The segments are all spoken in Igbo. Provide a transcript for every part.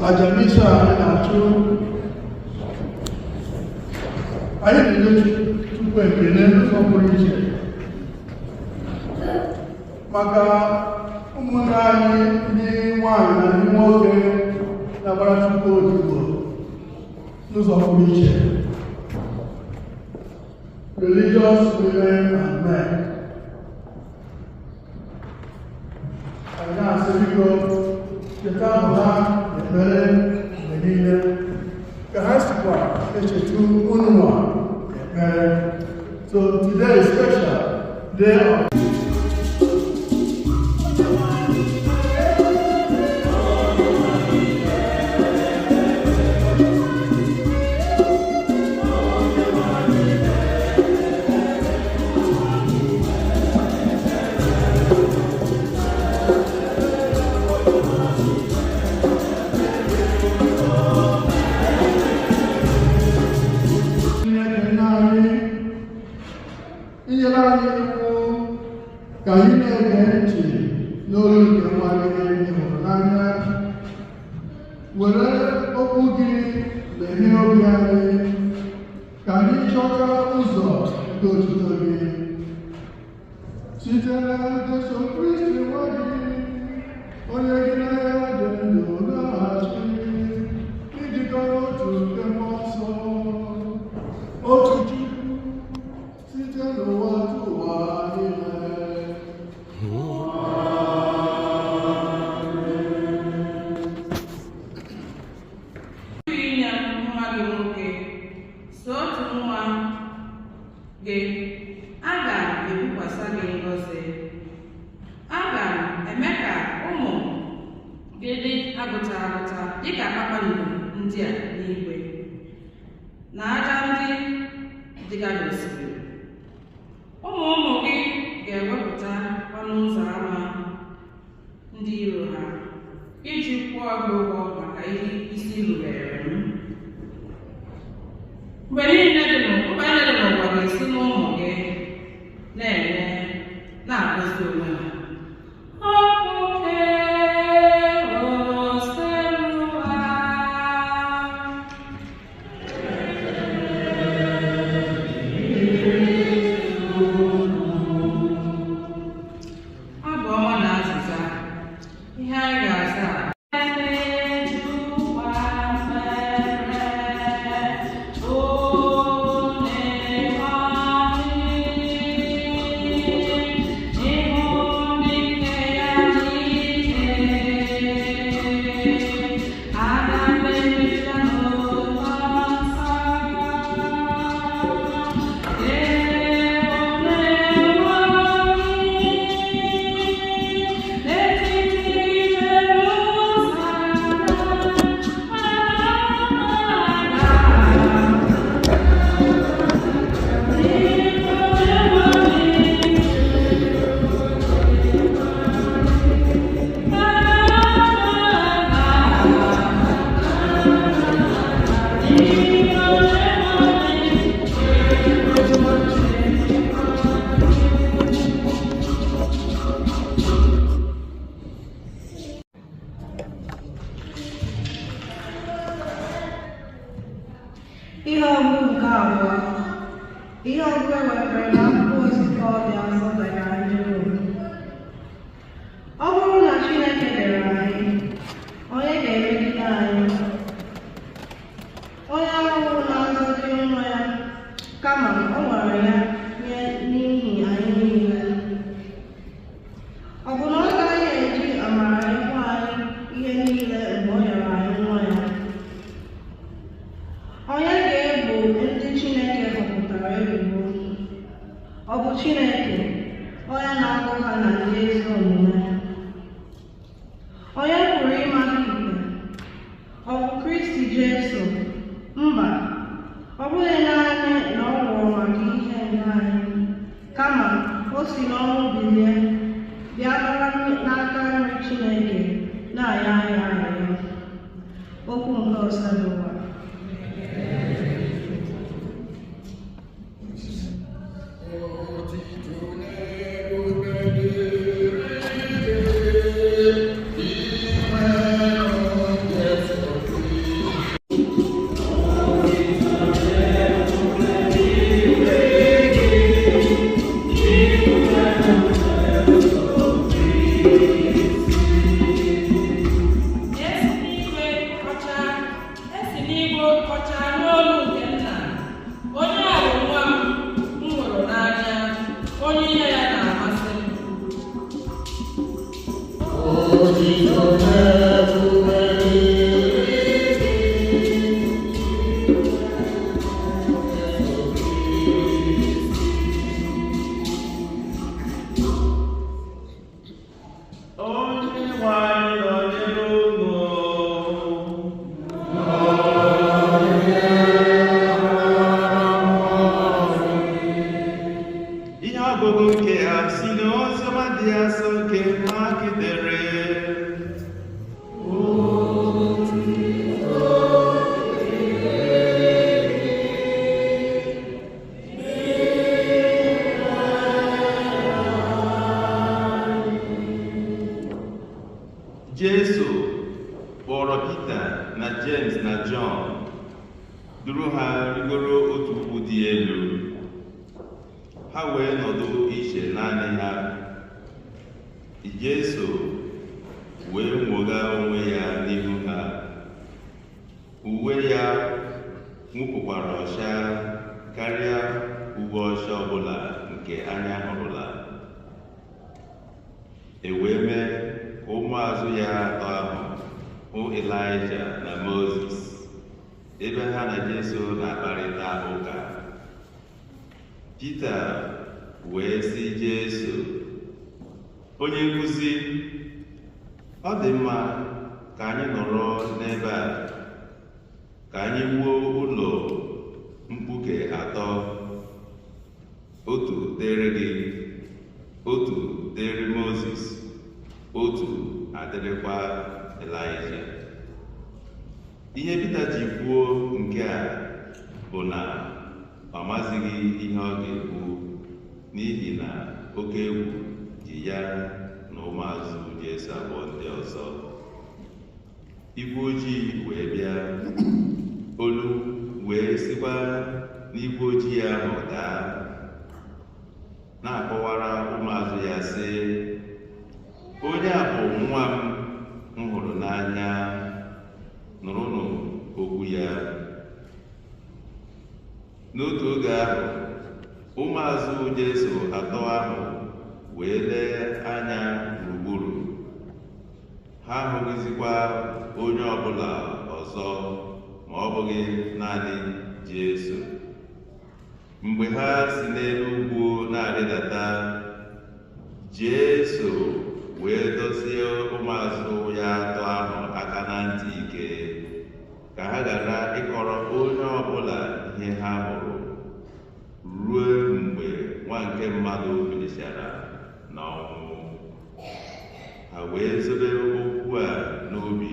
Aja misa anyị na-achụ, anyị na-enye Chukwu ekele n'ụzọ pụrụ iche maka ụmụnne anyị ndị nwanyị na ndị nwoke na-agbara Chukwu odibo n'ụzọ pụrụ iche, religious women and men. Anyị na-asị, biko cheta ha ekpere mgbe niile ka ha sikwa echetu unu nwa ekpere. So today is special day of Chineke nna anyị, inyere anyị iwu ka anyị na-ege ntị n'olu nke nwa gị ị hụrụ n'anya. Were okwu gị meghee obi anyị ka anyị chọta ụzọ nke otuto gị, site na Jesu Kristi nwa gị, onye gị na ya dị ndụ na-achị n'ịdịkọ n'otu nke Mmụọ Nsọ, otu Chukwu, site n'ụwa ụwa niile. Inye nwa gị nwoke, so otu nwa gị, aga m ebukwasa gị ngọzi. Aga m eme ka ụmụ gị dị agụta agụta dịka kpakpando ndị a n'igwe na aja ndị dịga n'osimiri. Ụmụ ụmụ gị ga-ewepụta ọnụ ụzọ ámá ndị iro ha iji kwụọ gị ụgwọ maka ihe isi rubere m. Mgbe niile dị n'ụwa ga-esi n'ụmụ gị na-enye na-agọzi onwe ha. Okwu Osebụrụwa. Abụ ọma na azịza. Ihe anyị ga-aza: Ejukwa mere onye anyị ịhụ ndị nke ya niile, aga m emecha n'ụlọ nsọ. Ee, onyenwe anyị, n'etiti Jerusalem, Ihe ọgụgụ nke abụọ. Ihe ọgụgụ e wetara n'akwụkwọ ozi Pọl dị nsọ degara ndị Rom. Ọ bụrụ na Chineke dịrị anyị, onye ga-emegide anyị? Onye ahụ na-azọgide nwa ya, kama o nwere ya nye n'ihi anyị niile, ọ bụ na ọ gaghị eji amara nyekwa anyị ihe niile mgbe o nyere anyị nwa ya? Onye ga-ebo ndị Chineke họpụtara ebubo? Ọ bụ Chineke, onye na-agụ ha na ndị ezi omume. Onye pụrụ ịma ha ikpe? Ọ bụ Kristi Jesu? Mba, ọ bụghị naanị na ọ nwụrụ maka ihe nke anyị, kama o si n'ọnwụ bilie, bịa nọrọ n'aka nri Chineke na-ayọ anyị arịrịọ. Okwu nke Osebụrụwa. Otito n'ebube dịrị gị, Dinwenụ Jesu. Kpọrọ Pita na James na Jọn, duru ha rigoro otu ugwu dị elu. Ha wee nọdụ iche naanị ha. Jesu wee nwogha onwe ya n'ihu ha. Uwe ya nwupụkwara ọcha karịa uwe ọcha ọbụla nke anya hụrụla. E wee mee ka ụmụazụ ya atọ ahụ hụ Ịlaịja na Mozis, ebe ha na Jesu na-akparịta ụka. Pita wee sị Jesu, "Onye nkuzi, ọ dị mma ka anyị nọrọ n'ebe a, ka anyị wuo ụlọ mkpuke atọ, otu dịrị gị, otu dịrị Mozis, otu adịrịkwa Elaịja." Ihe Pita ji kwuo nke a bụ na ọ mazighị ihe ọ ga-ekwu, n'ihi na oke egwu ji ya na ụmụazụ Jesu abụọ ndị ọzọ. Igwe ojii wee bịa, olu wee sikwa n'igwe ojii ahụ daa, na-akọwara ụmụazụ ya sị, "Onye a bụ nwa m hụrụ n'anya, nụrụnụ okwu ya." N'otu oge ahụ, ụmụazụ Jesu atọ ahụ wee lee anya gburugburu. Ha ahụghịzikwa onye ọbụla ọzọ ma ọ bụghị naanị Jesu. Mgbe ha si n'elu ugwu na-arịdata, Jesu wee dọsie ụmụazụ ya atọ ahụ aka na ntị ike ka ha ghara ịkọrọ onye ọbụla ihe ha hụrụ ruo mgbe nwa nke mmadụ bilichara n'ọnwụ. Ha wee zobe okwu a n'obi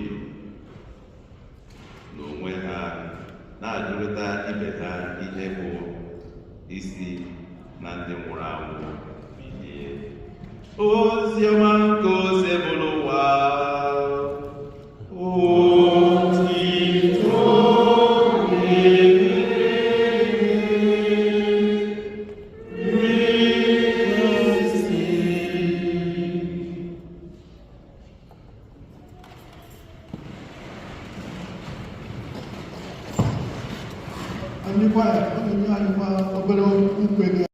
n'onwe ha, na-ajụrịta ibe ha ihe bụ isi na ndị nwụrụ anwụ bilie. Ozi ọma nke Osebụlụwa. Otito dịrị Kristi. Anyị kwaya, ọ na-enye anyị nwa obere ukwe gị.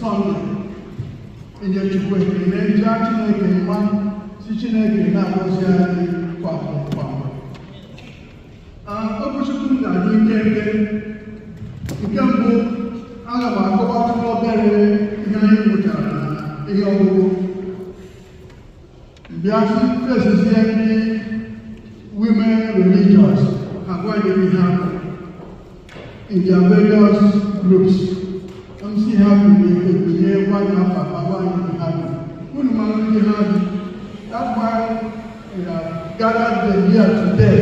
Sọnde, inye Chukwu ekele, jaa Chineke mma, si Chineke na-agọzi anyị kwa mgbe kwa mgbe. Okwuchukwu m ga-adị nkenke. Nke mbụ, aga m akọwatụ obere ihe anyị mụtara na ihe ọgụgụ. Bịa fesizie ndị women religious, agwa gị ihe ha kọrọ in their various groups. MC ha ebunye gwa anyị afa gwa anyị ihe ha dị. Unu mara ndị ha dị. That's why we have gathered them here today.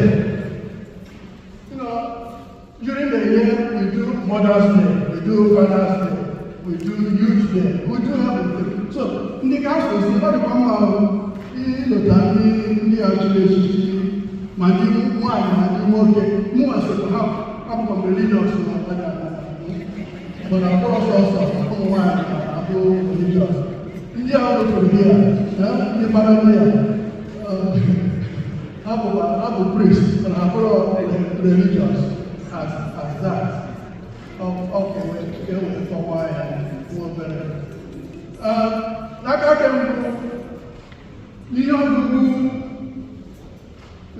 During the year, we do Mother's Day, we do Father's Day, we do Youth Day, we do everything. So, ndị council si ọ dịkwa mma ileta ndị a chịrị echichi. Ma ndị nwaanyị ma ndị nwoke, mụnwa sokwa ha, abụkwa m religious na mana mkpụrụ sọsọ ụmụ nwaanyị na-abụ religious. Ndị a rụpụrụ ya, ndị mara ndị a, ha bụkwa ha bụ priest, mana ha bụrụ religious as that. Ọ ka e wee kọwaa ya nwa obere. N'aka nke mbụ, n'ihe ọgụgụ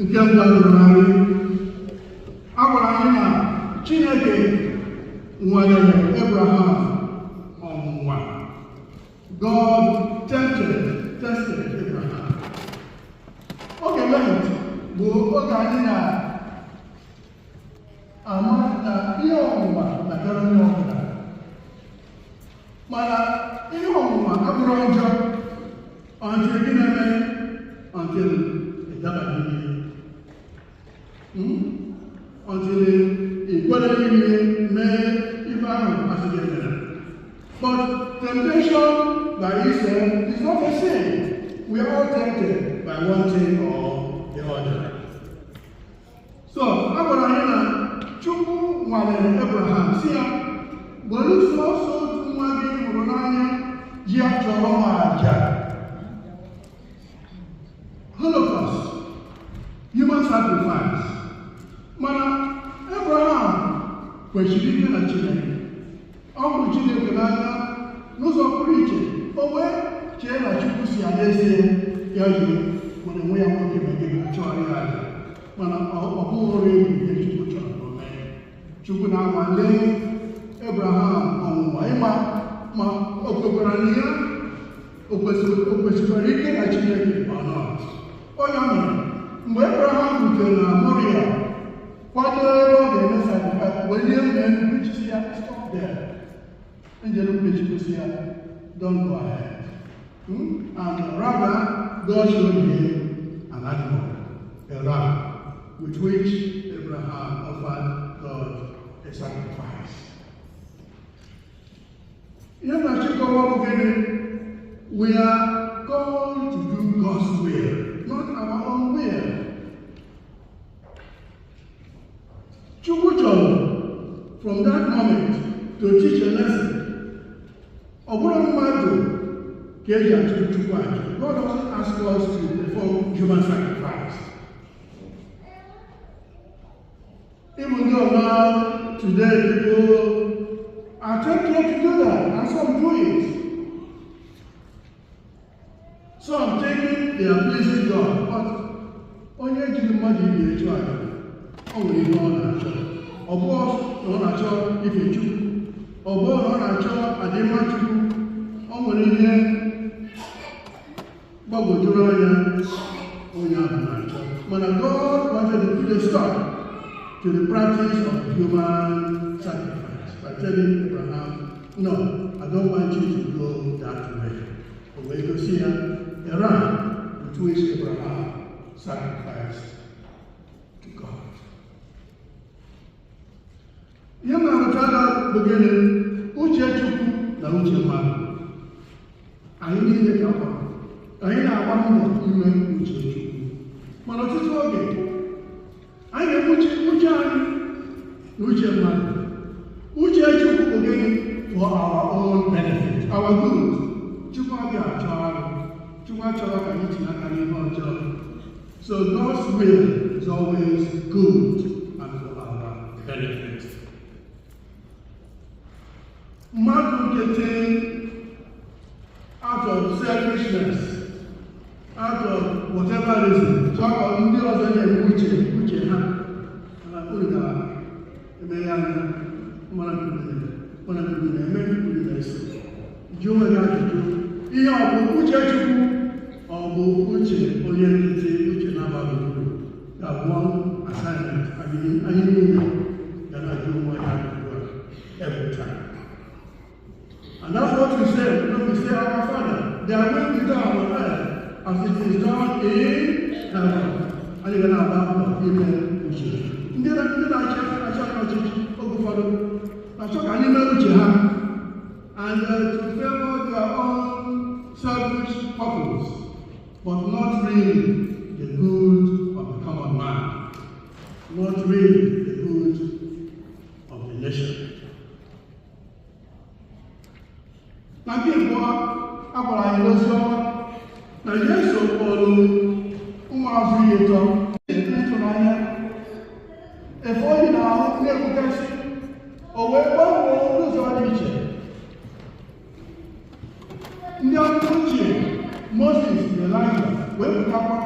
nke mbụ a gụrụ anyị, a gwara anyị na Chineke nwalere Abraham ọnwụnwa. God tempted, tested Abraham. Oge Lent bụ oge anyị na-ama na ihe ọnwụnwa na-abịara onye ọbụla. Mana ihe ọnwụnwa abụrụ njọ until gị na-eme, until ịdaba n'ime, until ị kwere n'ime mee ife ahụ asị gị emere. But temptation by itself is not a sin. We are all tempted by one thing or the other. So, a gwara anyị na Chukwu nwalere Abraham, si ya were sọsọ otu nwa gị hụrụ n'anya ji ya chọrọ m aja. Holocaust, human sacrifice. Mana Abraham kwesịrị ike na Chineke. Ọ hụrụ Chineke n'anya n'ụzọ pụrụ iche. O wee chee na Chukwu si ya n'ezie ya ji were nwe ya nwoke megide chọrọ ya aja. Mana ọ bụghị ihe Chukwu chọrọ ka o mee. Chukwu na-anwale Abraham ọnwụnwa ịma ma o kwekwara na ya o kwesịkwara ike na Chineke or not. Onye mere mgbe Abraham rutere na Moria kwado ebe ọ ga-eme sacrifice, welie mgbe nnukwu si ya, "Stop there." Angel Chukwu si ya, "Don't go ahead." And rather, God showed him an animal, a ram, with which Abraham offered God a sacrifice. Ihe na-achịkọwa bụ gịnị? We are called to do God's will, not our own will. Chukwu chọrọ from that moment to teach a lesson. Ọ bụrụ mmadụ ka eji achụrụ Chukwu aja. God doesn't ask us to perform human sacrifice. Even though now, today, people are tempted to do that, and some do it. Some thinking they are pleasing God, but onye jiri mmadụ ibe echu aja, ọ nwere ihe ọ na-achọ. Ọ bụ na ọ na-achọ ife Chukwu, ọ bụ na ọ na-achọ adịmma Chukwu, ọ nwere ihe gbagwojuru anya onye ahụ na-achọ. Mana God wanted to put a stop to the practice of human sacrifice by telling Abraham, "No, I don't want you to go that way." O wee gosi ya a ram with which Abraham sacrificed to God. Ihe m na-arụcha aka bụ gịnị? Uche Chukwu na uche mmadụ. Anyị niile ka kpọrọ. Anyị na-agba mbọ ime uche Chukwu. Mana ọtụtụ oge, anyị na-eme uche uche anyị na uche mmadụ. Uche Chukwu bụ gịnị? For our own benefit, our good. Chukwu adịghị achọ arụ. Chukwu achọrọ ka anyị tinye aka n'ihe ọjọọ. So God's will is always good and for our benefit. Mmadụ getting out of selfishness, out of whatever reason, chọọ ka ndị ọzọ na-eme uche uche ha, mana unu ga-eme ya anya mara nke unu mana nke unu na-eme, unu na-eso. Jụọ onwe gị ajụjụ, ihe ọ bụ uche Chukwu, ọ bụ uche onye nkịtị, uche na-abaghị uru? Ga-abụ assignment anyị niile ga na-ajụ onwe anyị ajụjụ a every time. And that's what we say when we say, "Our Father, thy will be done on earth as it is done in heaven." Anyị ga na-agba mbọ ime uche. Ndị na-achị achị ọchịchị oge ụfọdụ na-achọ ka anyị mee uche ha and to favor their own selfish purpose, but not really the good of the common man. not really the good of the nation. Na nke abụọ, a gwara anyị n'ozi ọma na Jesu kpọrọ ụmụazụ ya ịtọ ịtụnanya efe oyi na-ahụ na-egbukasị, o wee gbanwee n'ụzọ dị iche. Ndị ọkụ ochie Moses na Elijah wee pụtakwa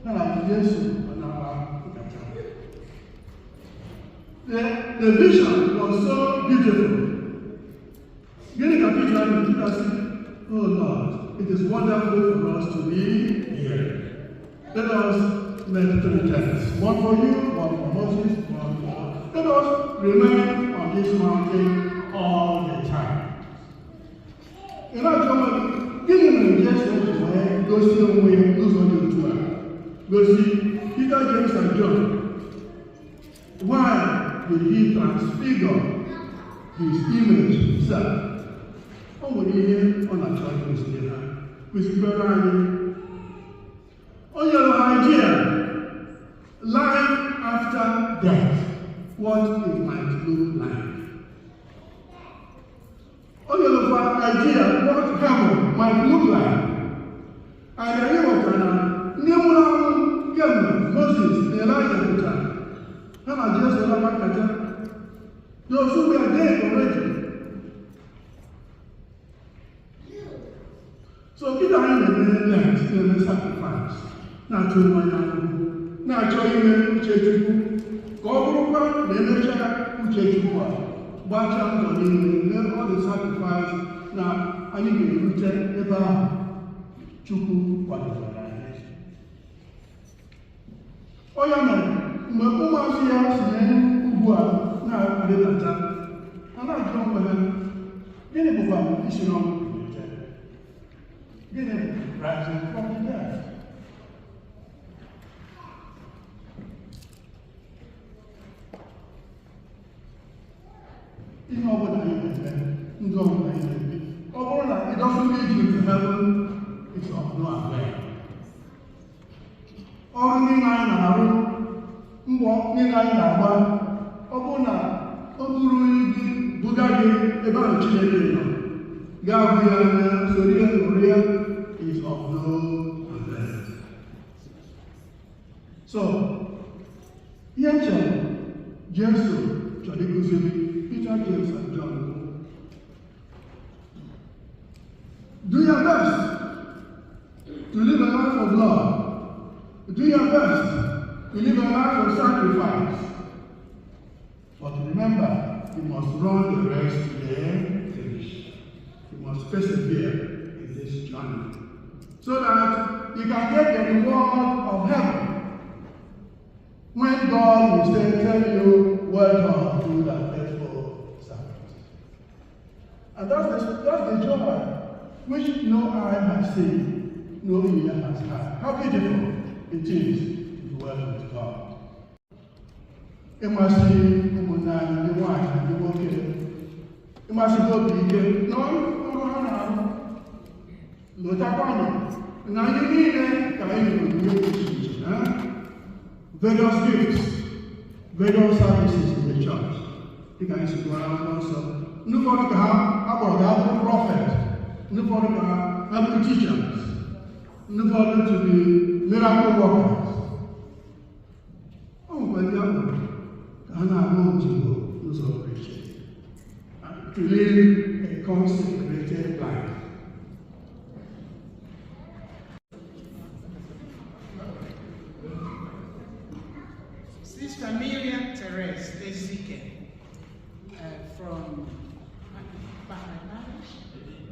ha na Jesu na-akpa nkata. The vision was so beautiful. Gịnị ka Peter mere? Peter sị, "Oh Lord, it is wonderful for us to be here. Let us make three tents, one for you, one for Moses, one for. Let us remain on this mountain all the time." Ị na-ajụ onwe gị, gịnị mere Jesu ji wee gosi onwe ya n'ụzọ dị otu a? Gosi Peter, James and John. Why did he transfigure his image himself? O nwere ihe ọ na-achọ ịkụziri ha, kụzikwere anyị. O nyere ha idea life after death, what it might look like. O nyere ha idea what heaven might look like. And anyị ghọtara na ndị nwụrụ anwụ kemgbe Moses na Elijah pụtara ha na Jesu na nkata. Those who were dead already. So kịta anyị na-eme Lent, na-eme sacrifice, na-achọ onwe anyị ahụhụ, na-achọ ime uche Chukwu, ka ọ bụrụkwa na emechaa uche Chukwu a, gbachaa mbọ niile, mee all the sacrifice, na anyị ga-erute ebe ahụ Chukwu kwadobere anyị. Ọ ya mere mgbe ụmụazụ ya si n'elu ugwu a na-arịdata, ha na-ajụ onwe ha, gịnị bụkwa isi n'ọnwụ bilite? Gịnị bụ rising from the dead? Ihe ọbụla anyị na-eme, ndụ ọbụla anyị na-ebi, ọ bụrụ na it doesn't lead you to heaven, it's of no avail. Ọrụ niile anyị na-arụ, mbọ niile anyị na-agba, ọ bụrụ na o buru gị buga gị ebe ahụ Chineke nọ, gaa hụ ya anya, soro ya nụrụ ya, is of no avail. So ihe m chere Jesu chọrọ ịkụziri Peter, James and John bụ, do your best to live a life of love. Do your best to live a life of sacrifice. But remember, you must run the race to the finish. You must persevere in this journey so that you can get the reward of heaven when God will say, tell you, "Well done, good and faithful servant." And that's the joy which no eye has seen, no ear has heard. How beautiful it is to dwell with God. Ịmasị ụmụnne anyị ndị nwaanyị na ndị nwoke, ịmasị ha obi ike n'ọrụ ọrụ ha na-arụ. Lụtakwanụ na anyị niile ka anyị nwere onyinye dị iche iche, ha? Various gifts, various services in the church. Dịka anyị si gụọ n'akwụkwọ nsọ, ndị ụfọdụ ka ha akpọrọ ka ha bụrụ prophet, ndị ụfọdụ ka ha bụrụ teachers, ndị ụfọdụ to be miracle workers. O nwekwa ndị akpọrọ ka ha na-agba odibo n'ụzọ pụrụ iche, to live a consecrated life. Sister Miriam Therese Ezike from my parish.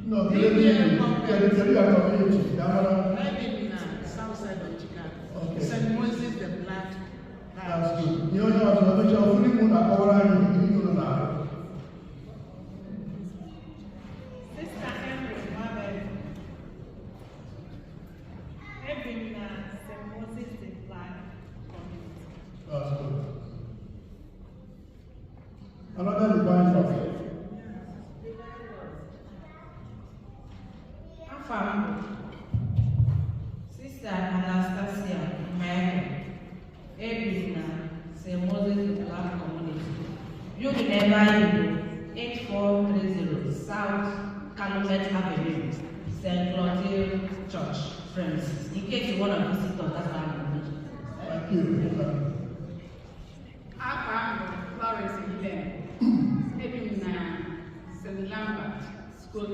No, Kedu community, Damara. I live in south side of Chicago. Okay. St. Moses the Black That's Parish. good. Nye onye ọzọ mechaa ụfọdụ ikwu na-akọwara anyị ihe unu na-arụ. Sister Henry Mabel. Ebi m na St. Moses the Black Community. That's good. Another divine love. Afa m bụ Sister Anastasia Mary. Ebi m na Building ebe anyị bụ 8430 South Calumet Avenue, St. Clotilde Church premises. In case you want to visit us, that's why I'm here. Thank you. Afa m bụ Florence Ilem. Ebi m na St. Lambert School.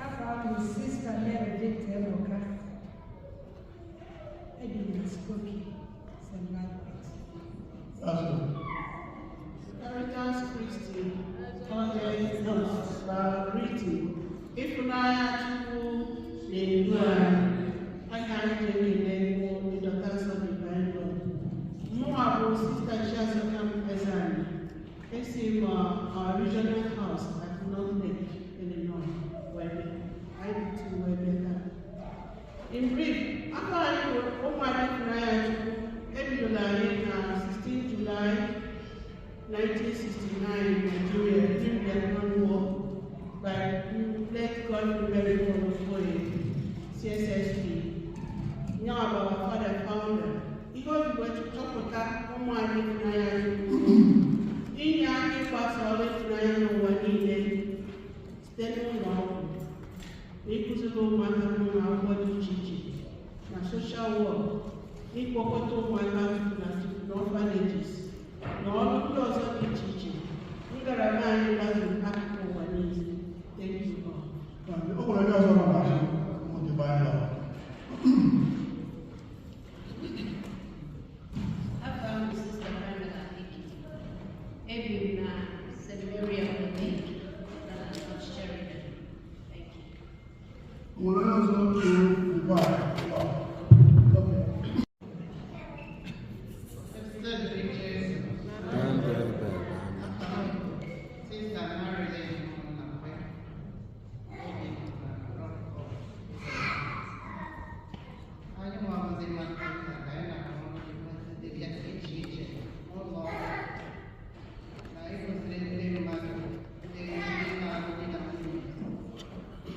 Afa m bụ Sista Mary Victor Ebuka. Ebi m na Skokie, St. Lambert. That's good. Caritas Christi, onye Riti, ịfụnanya Chukwu na-edu anyị, anya anyị niile bụ the Daughters of Divine Love. Mụnwa bụ Sista Chiazoka Ezani, esi m our regional house at North Lake, Illinois, wee anyị bi wee bịa taa. In brief, afọ anyị bụ ụmụada ịfụnanya Chukwu ebidola anyị na 16 July 1969 Nigeria during Vietnam War by late Godfrey Mary Okoye, CSSP. Now our father founder. Ihe o ji wee chọpụta ụmụ anyị ịfụnanya Chukwu inye aka ịgbasa ọrụ ịfụnanya n'ụwa niile site n'ụlọ ọgwụ na ịkụziri ụmụaka n'ụlọ akwụkwọ dị iche iche na social work, n'ịkpọkọta ụmụaka na orphanages na ọrụ ndị ọzọ dị iche iche. Ngalaba anyị gbazuru akụkụ ụwa niile. Thank you all. Thank you. O nwere ndị ọzọ nọ n'azụ ụmụ Divine Love. Afa m bụ Sista Pamela Ike. Ebi m na St. Mary of the Lake na North Sheridan. Thank you. O nwere onye ọzọ bụ Divine Love? Okay. Sister Marilyn Monakwe, ebi m na Rockford. Anyị nwa ndị mmadụ ka anyị na-arụ ọrụ dịgasị iche iche n'ụlọ ọrụ na ịkụziri ndị mmadụ ndị ndị na-alụ di na nwunye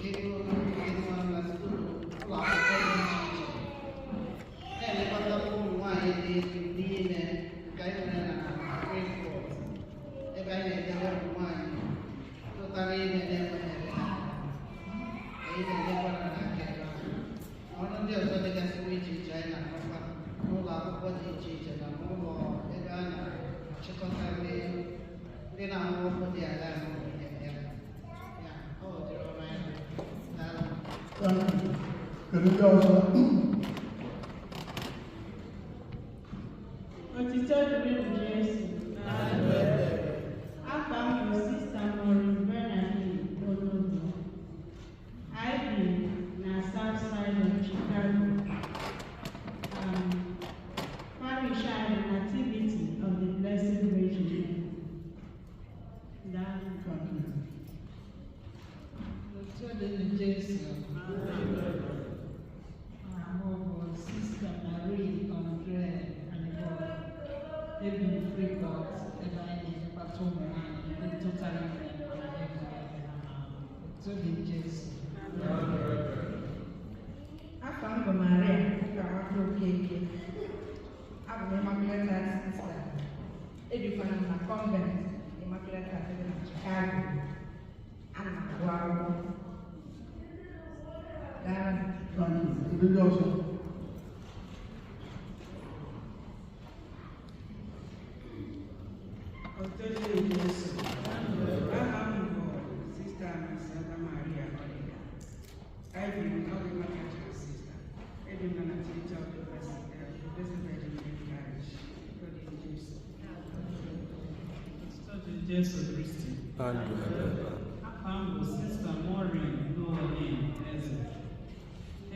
ego ndị nọ na school ụlọ akwụkwọ dị iche iche na-elekọta ụmụ nwaanyị dị niile nke anyị nwere na Freeport ebe anyị na-edebe ụmụ nwaanyị tụtara ime na-enweghị ebe ha anyị na-elekwara ha aka ebe ahụ. Ọrụ ndị ọzọ dịgasị iche iche anyị na-arụkwa n'ụlọ akwụkwọ dị iche iche na n'ụlọ ebe a na-achịkọta ndị ndị na-arụ ọkụ dị ala ya ya ọ dịrị ọrụ anyị. Daalụ. Thank you. Kedu ndị ọzọ? Otito dịrị Jesu. Afa m bụ Sista Maureen Bernadine Onodo. I bi na South Side of Chicago. Parish anyị bụ Nativity of the Blessed Virgin Mary. Daalụ. Thank you. Otito dịrị Jesu. Ahụ bụ Sista Marie Andre Anibor. Ebi m Freeport ebe anyị na-elekọta ụmụ nwaanyị ndị tụtara ime na ebe ha na-alụ. Otito dịrị Jesu. Afa m bụ Maria Ụkamaka Okeke. Abụ m Immaculate Heart Sister. Ebikwana m na convent Immaculate Heart dị na Chicago. Ana m agụ akwụkwọ. Daalụ. Thank you. Kedu ndị ọzọ? Otito dịrị Jesu. Aha m bụ Sista Santa Maria Oliver. I bi m Holy Catholic Sister. Ebi m na Nativity of the Blessed Blessed Virgin Mary Parish. Otito dịrị Jesu. Otito dịrị Jesu Kristi. Afa m bụ Sista Maureen Noeline Eze.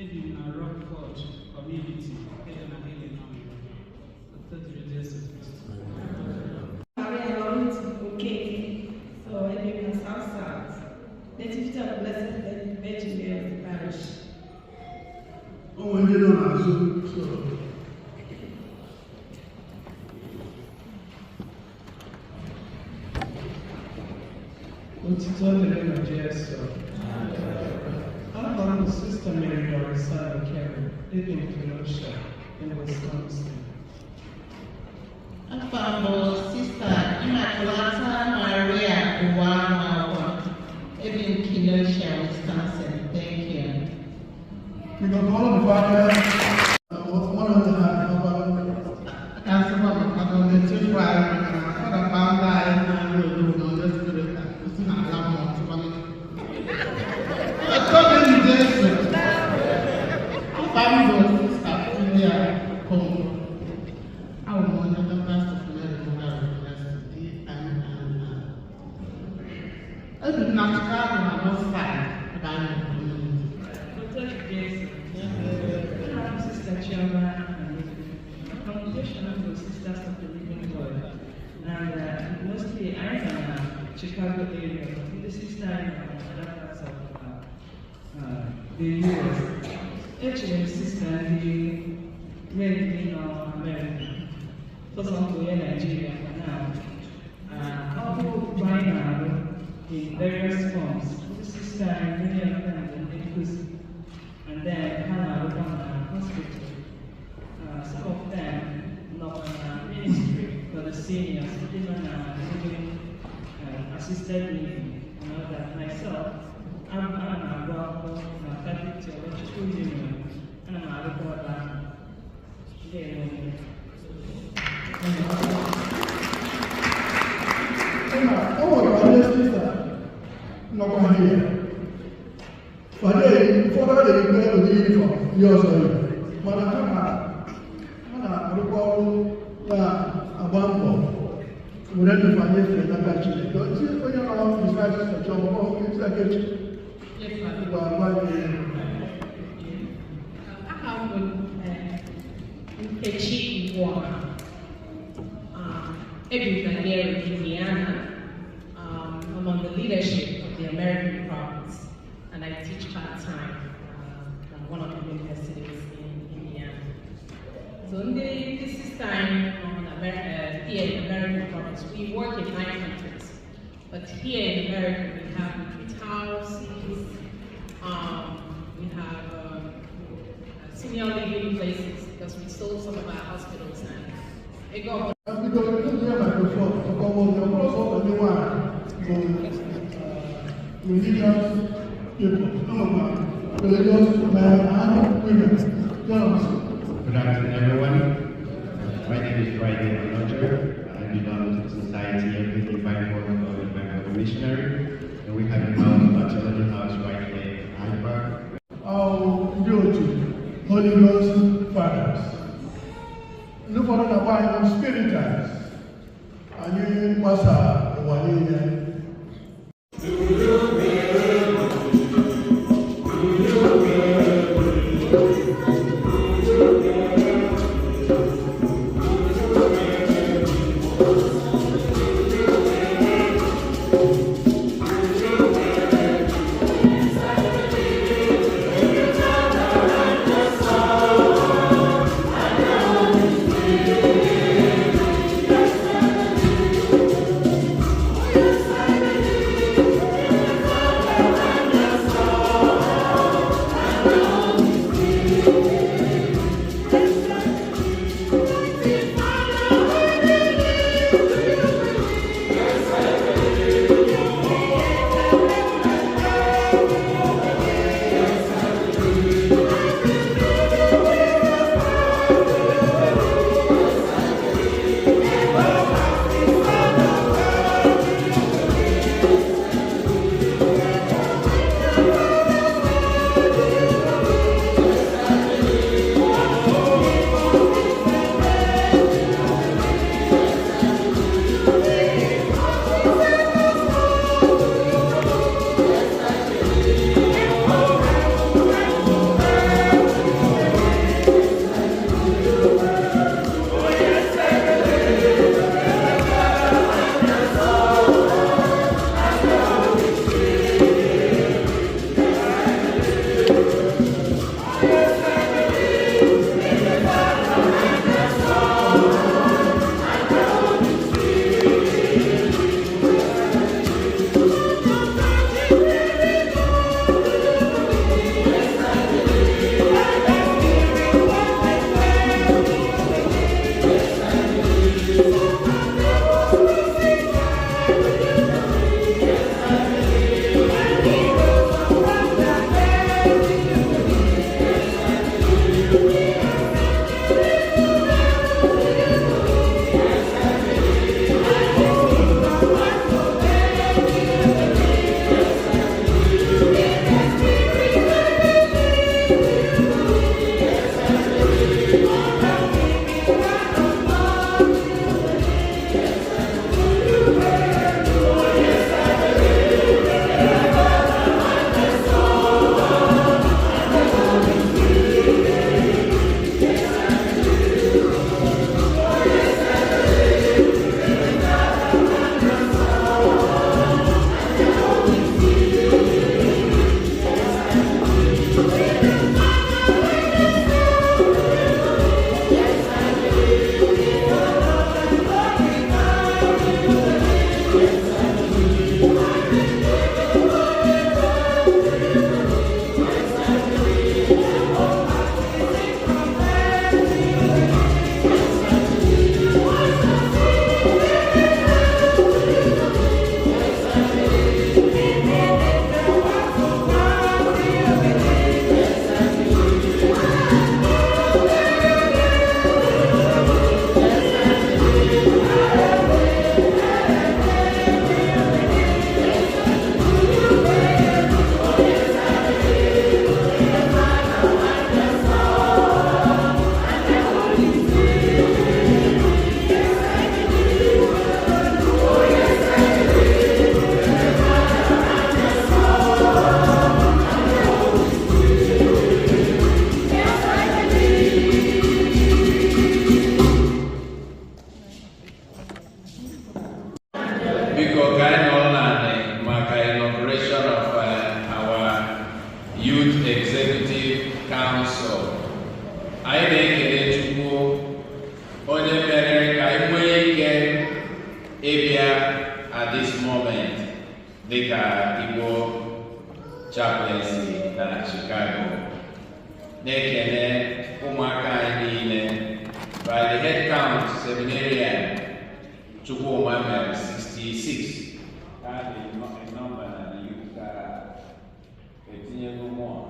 Ebi m na Rockford Community nke dị na Illinois. Otito dịrị Jesu Kristi. Maria Lawrence Okeke. So ebi m na South South. Nativity of the Blessed Virgin Mary Parish. O nwere ndị nọ n'azụ so Otito dịrị Jesu. Afa m bụ Sista Sister Mary Doris Carey, ebi m Kenosha, in Wisconsin. Afa m bụ Sista Immaculata Maria Uwanwawa, ebi m Kenosha, Wisconsin. Thank you. Biko kụọrọ m aka. Mmadụ ndị ha ọkwa. Ka nsịkwa maka na ọ na-echefu anyị maka na fada founder anyị na-arụ obodo na onye spirit a si n'ala mmụọ tụkwanụ. Ọtọ dị Jesu. Afa m bụ Sista Julia Kongo. Abụ m onye Daughters of Mary Mother of Mercy, DMMM. Ebi m na Chicago na North Side ebe anyị nọ community. Dr. Jesu. I'm Sister Chioma Amedu. My congregation is Sisters of the Living God. And mostly I'm in the Chicago area, but in the sister I'm in other parts of the US. Actually, sister ndị mainly nọ America. Sọsọ m bụ onye Nigeria for now. Ọrụ ugbo anyị na-arụ in various forms. Ndị sister anyị, many of them bụ ndị nkụzi. And then ha na-arụkwa na hospital. Some of them nọ na ministry for the seniors, ndị nọ na living, assisted living and all that. Myself, ana m agụ akwụkwọ na Catholic Theological Union. Ana m arụkwa ebe ahụ. Ndewo. Ịma, o nwere ndị sista nọkwa here. Ụfọdụ ụfọdụ na-eyikwe ụdị uniform ndị ọzọ yi, mana ha na-arụkwa ọrụ, na-agba mbọ were ndụ ha nyefee n'aka Chineke. Ozi onye nọ beside Sister Chioma, ọ Sister Nkechi, gwa gị. Aha m bụ Nkechi Iwuọha. Ebi m na Gary, Indiana. I'm on the leadership of the American Province, and I teach part-time at one of the universities in Indiana. So in the sister on here in American Province, we work in 9 countries. But here in America, we have retreat houses, we have senior living places, because we sold some of our hospitals and they go. Biko, ndị microphone ọkọwa oge ọ bụrụ sọsọ ndị nwanyị bụ religious people, no, religious men and women. Jonas. Good afternoon, everyone. My name is Friday Manager. I belong to the Society of the Divine Word of God Divine Word Missionary, and we have a house, a theology house right here in Hyde Park. Ndị otu Holy Ghost Fathers. Ndị ụfọdụ na-akpọ anyị Spiritans. Anyị gbasa ụwa niile. Yes. Anyị na-ekele Chukwu onye mere ka anyị nwee ike ịbịa at this moment dịka Igbo chaplaincy na Chicago. Na-ekele ụmụaka anyị niile. By the head count, seminarian Chukwuma mere 66. Ka dị number na the youth ka etinyego more.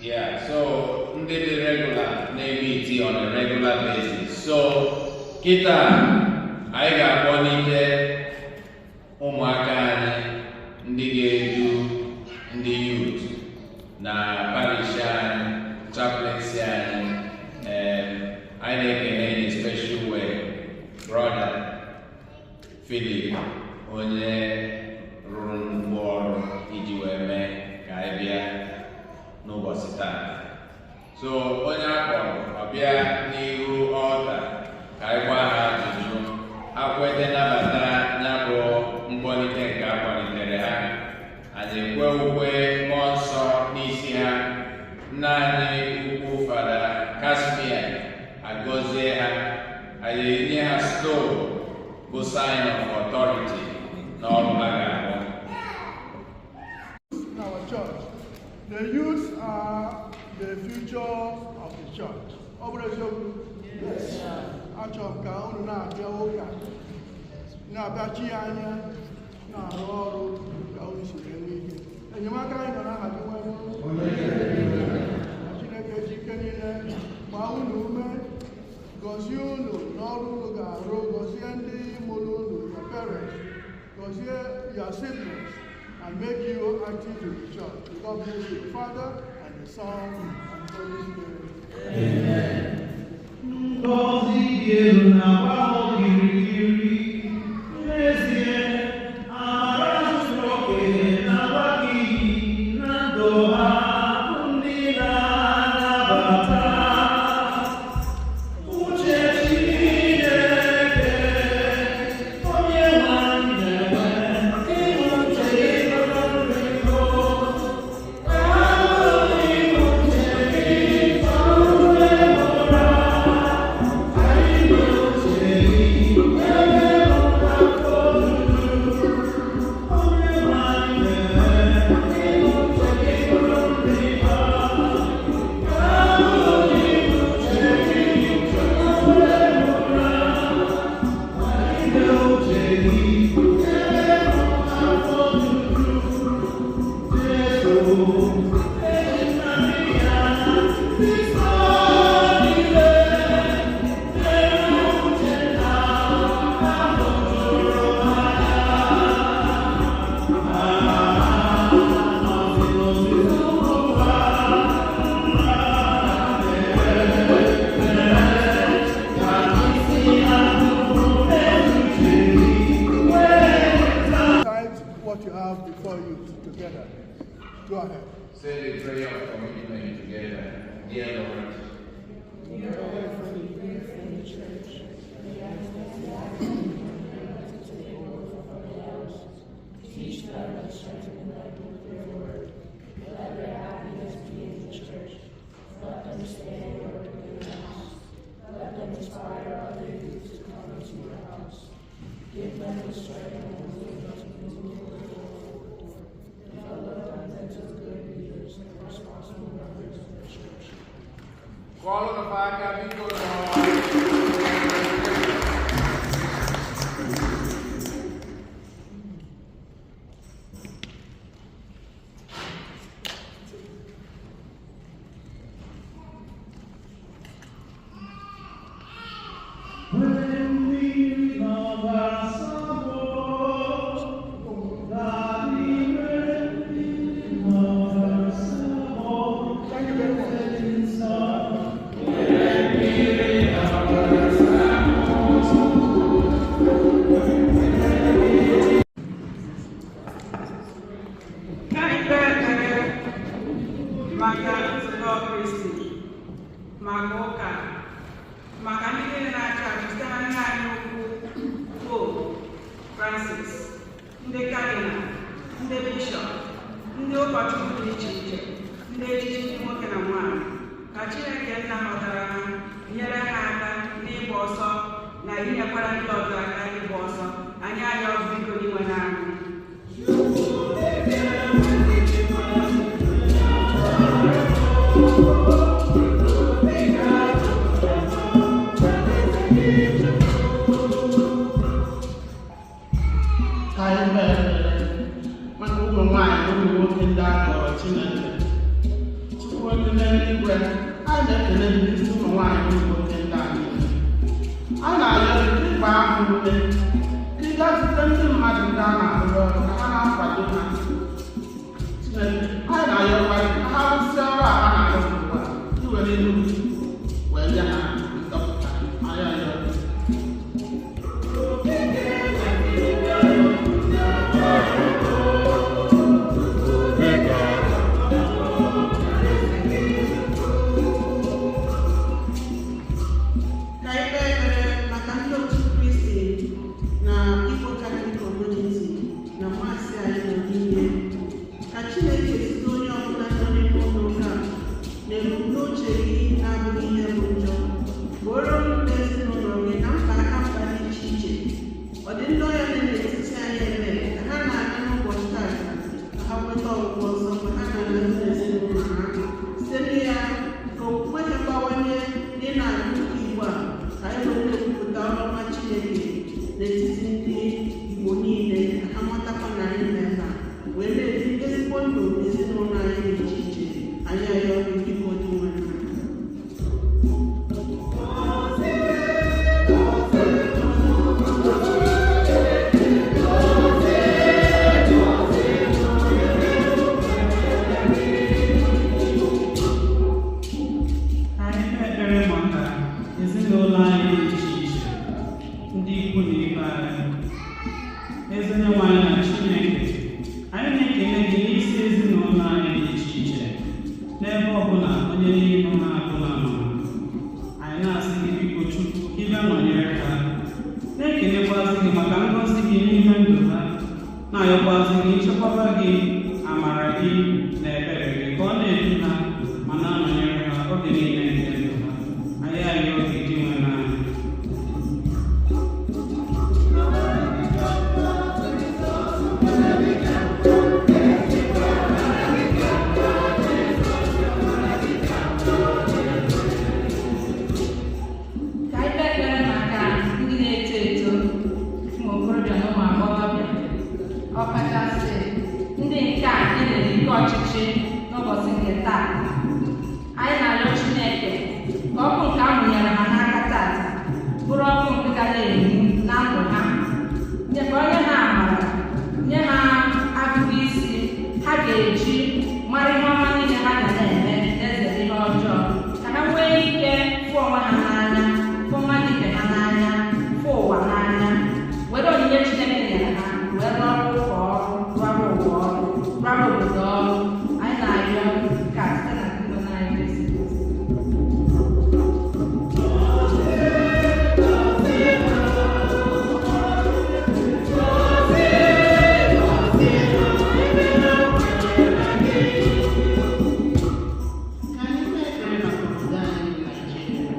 Yeah, so ndị dị regular na-emeet on a regular basis. So kịta anyị ga-akpọlite ụmụaka anyị ndị ga-edu ndị youth na parish anyị, chaplaincy anyị. Anyị na-ekele in a special way Brother Philip, onye rụrụ nnukwu ọrụ iji wee mee ka anyị bịa n'ụbọchị taa. So onye akpọrọ ọbịa n'ihu altar ka anyị gwa ha ajụjụ ha kwete nabata ya bụ mkpọlite nke a kpọlitere ha. Anyị ekwe ukwe mmụọ nsọ n'isi ha. Nna anyị ukwu Fada Casimir agọzie ha. Anyị enye ha stole bụ sign of authority n'ọrụ ha ga-arụ. In our church. The youth are the future of the church. Ọ bụrụ eziokwu? Achọrọ m ka unu na-abịa ụka, na-abịachi ya anya, na-arụ ọrụ ka unu si wee nwee ike. Enyemaka anyị nọ n'aha gị nwere. Chineke ji ike niile gbaa unu ume, gọzie unu n'ọrụ unu ga-arụ, gọzie ndị mụrụ unu, your parents, gọzie your siblings, and make you active in the church. God bless you, the Father, and the Son, and the Holy Spirit. Amen. Ngọzi dị elu na-agba m okirikiri. N'ezie, amara zuru oke na-agba gị na ndụ ha bụ ndị na-anabata. Uche Chineke, onye nwe anyị na-enwe, uche gị bụrụ. Ka uche gị bụrụ. Anyị uche gị ebe afọ ojuju. Onye nwe anyị na-eme uche gị bụrụ ndị ha. Ka uche gị bụrụ. Anyị uche gị ebe afọ ojuju. Jesu, Maria, ndị nsọ niile, mere uche na ahụ juru anya. Ha nọzi n'ozizi ụwa. Ka isi ahụ ezuche gị wee Recite what you have before you together. Go ahead. Say the prayer of commitment together. Dear Lord, Dear Lord, for the youth and the church, we ask that you actively to take over from the house. Teach them and strengthen them with your word. Let their happiness be in the church. Let them stay and work in your house. Let them inspire other youth to come into your house. Give them the strength and wisdom to move the world forward. Develop them into good leaders and responsible members of the church. Kụọrọ fa aka biko nọ. When we love our soul, that we love our soul. Thank you very much. Ka anyị kpee ekpere maka nzukọ Kristi, maka ụka, maka ndị niile na-achị achị site na nna anyị ukwu Pope Francis, ndị kadinal, ndị bishọp, ndị ụkọchukwu dị iche iche, ndị echichi ndị nwoke na nwaanyị. Ka Chineke nna inyekwara ndị ọzọ aka ịgba ọsọ. Anyị arịọ biko Dinwenụ anyị. Ka anyị kpee ekpere maka ụmụ nwaanyị na ụmụ nwoke ndị a kpọrọ Chineke. Chukwu onye n'eluigwe, anyị na-ekele gị n'isi ụmụ nwaanyị na ụmụ nwoke ndị a niile. A na-arịọ gị ka ị gbaa ha ume, ka ị gaa zute ndị mmadụ ndị a na-arụrụ ọrụ ka ha na-akwado ha. Chineke, anyị na-arịọkwa gị ka ha rụsịa ọrụ a ha na-arụ ugbu a, iwere ihu gị wee nye ha nzọpụta. Anyị arịọ gị. Ka anyị kpee ekpere maka ndị otu Kristi na Igbo Catholic Community na Maasị anyị nọ n'ime. Ka Chineke site onye ọbụla nọ n'ime ụlọ ụka na ebumnuche gị na-abụghị ihe bụ njọ. Gboro mkpa ezinụlọ gị na mkpa aka mkpa dị iche iche. Ọ dị ndị ọrịa dị n'etiti anyị ebe ka ha na-aga n'ụbọchị taa ka ha nweta ọgwụgwọ nsọ mgbe ha na-aga n'ezinụlọ ha. Site na ya, ka okwukwe ha bawanye dị na Igbo a, ka anyị wee na-ekwupụta ọrụ ọma Chineke n'etiti ndị Igbo niile, ka ha matakwa na anyị nọ ebe a wee na-ebi ezigbo ndụ ezinụlọ anyị dị iche iche. Anyị arịọ gị biko Dinwenụ. Ka anyị kpee ekpere maka ezinụlọ anyị dị iche iche, ndị ikwu na ibe anyị. Ezi Onyenwe anyị na Chineke, anyị na-ekele gị n'isi ezinụlọ anyị dị iche iche, n'ebe ọbụla onye n'ime ha ọbụla nọ. Anyị na-asị gị biko Chukwu ka ị bịa nọnyere ha, na-ekelekwazị gị maka ngọzi gị n'ime ndụ ha, na-ayọkwazị gị nchekwaba gị, amara gị na ebere gị ka ọ na-edu ha ma na-anọnyere ha oge niile nke ndụ ha. Anyị arịọ gị Dinwenụ anyị. Ka anyị kpee ekpere maka ndị na-eto eto, ụmụ okorobịa na ụmụ agbọghọbịa, ọkachasị ndị nke a e nyere ike ọchịchị n'ụbọchị nke taa. Anyị na-arịọ Chineke ka ọkụ nke a mụnyere ha n'aka taata bụrụ ọkụ nke ga na-enwu na ndụ ha, nye ka onye ha amara, nye ha agụgụ isi ha ga-eji mara ihe ọma niile ha ga na-eme na-ezere ihe ọjọọ, ka ha nwee ike fụ onwe ha n'anya, fụ mmadụ ibe ha n'anya, fụ ụwa n'anya, were onyinye Chineke nyere ha wee rụọrọ ụka ọrụ, rụọrọ ụwa ọrụ, rụọrọ obodo ọrụ. Anyị na-arịọ nke a site na Dinwenụ anyị Jesu Kristi. Ka anyị kpee ekpere maka obodo anyị bụ Naịjirịa.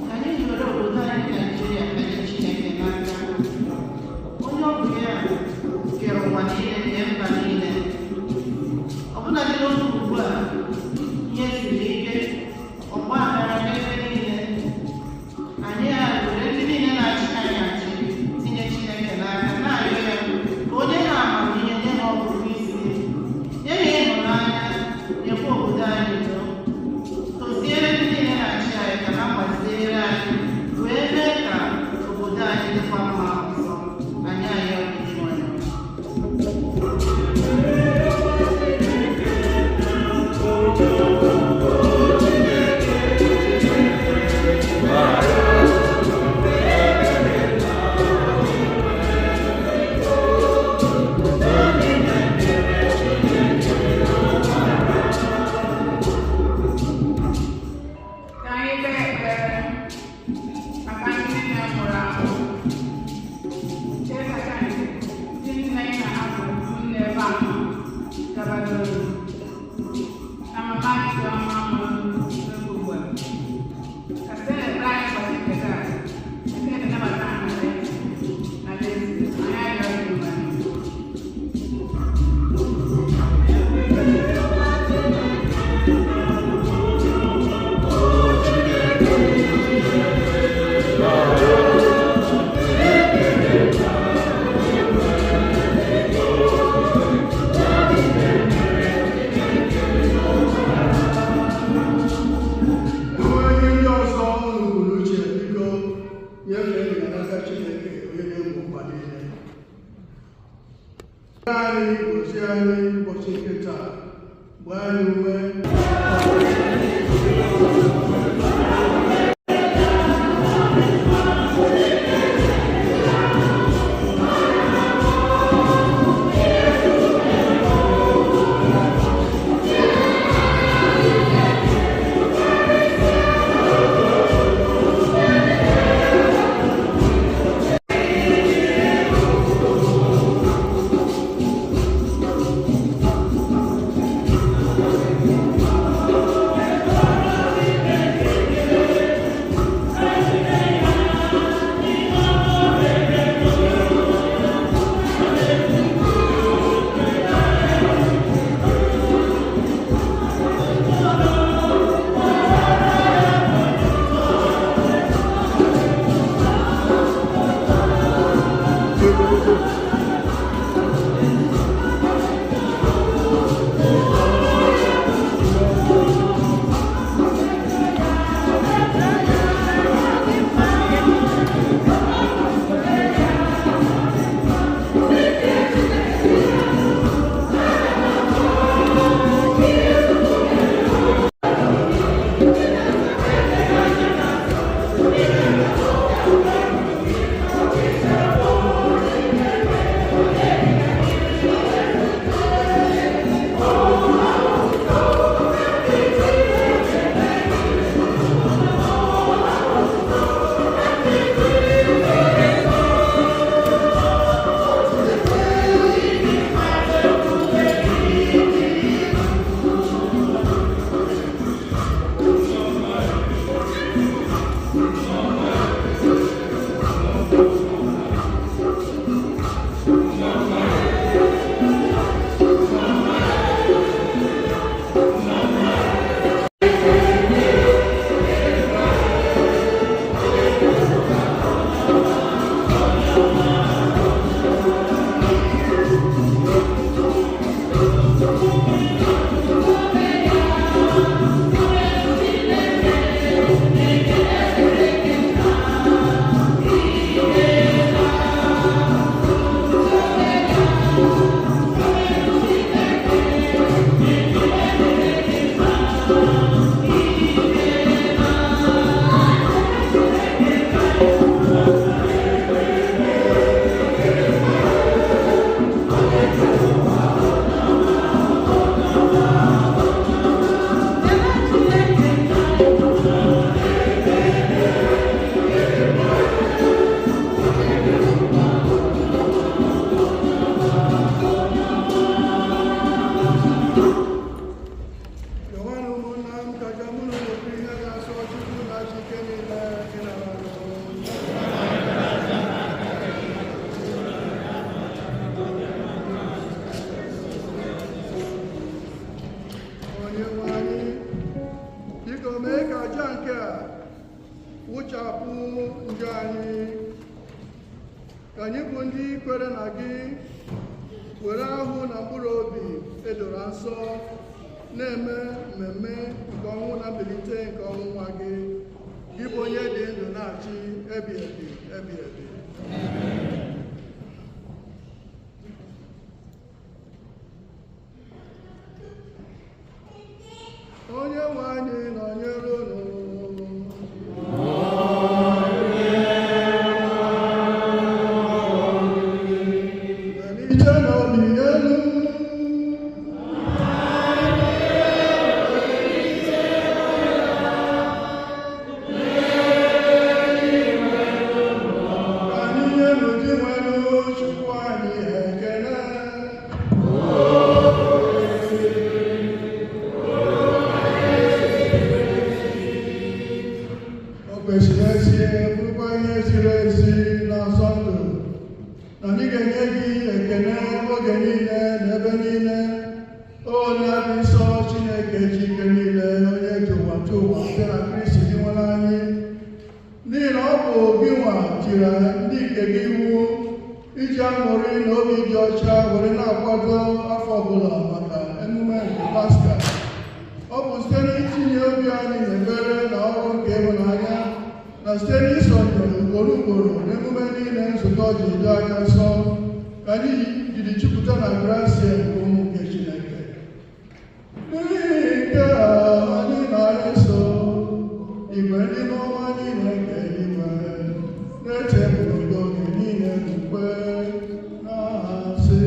Ka anyị were obodo anyị Naịjirịa kenye Chineke n'aka. Onye ọ bụ ya kere ụwa niile na mba niile. Ọbụnadị n'oge ugbu a, ihe siri ike, ọgba aghara n'ebe niile. Anyị a were ndị niile na-achị anyị achị tinye Chineke n'aka, na-arịọ ya ka o nye ha amamihe, nye ha ọgụgụ isi, nye ha ịhụnanya, nyekwa obodo anyị udo. Tọziere ndị niile na-achị anyị ka ha gbaziere anyị wee mee ka obodo anyị dịkwa mma ọzọ. Anyị arịọ gị Dinwenụ. Thank you. anyị gozie anyị ụbọchị nke taa, gbaa anyị ume. Wụchapụ njọ anyị, ka anyị bụ ndị kwere na gị were ahụ na mkpụrụ obi edoro nsọ na-eme mmemme nke ọnwụ na mbilite nke ọnwụ nwa gị, gị bụ onye dị ndụ na-achị ebi ebi ebi ebi. Onye nwe anyị nọnyere unu. jiri jupụta na grasia nke ụmụ nke Chineke. N'ihi nke a anyị na-eso igwe ndị ọma niile nke eluigwe na-echepụrụ oge niile n'ukwe na-asị.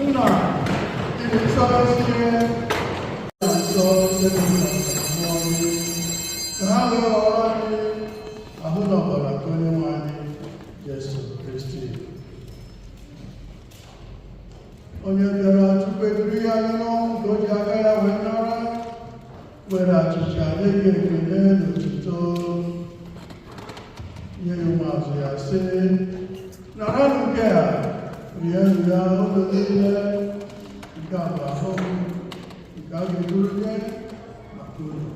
Nna, ịdị nsọ ezie na nsọ mmụọ gị, ka ha wee ghọrọ anyị ahụ na ọbara nke Onyenwe anyị Jesu Kristi. Onye bịara tupu ebiri ya anya n'ọnwụ nke o ji aka ya wee nara, were achịcha nye gị ekele na otuto, nye ya ụmụazụ ya sị, naranụ nke a, rienụ ya unu niile, nke a bụ ahụ m nke a ga-eburu nye maka unu.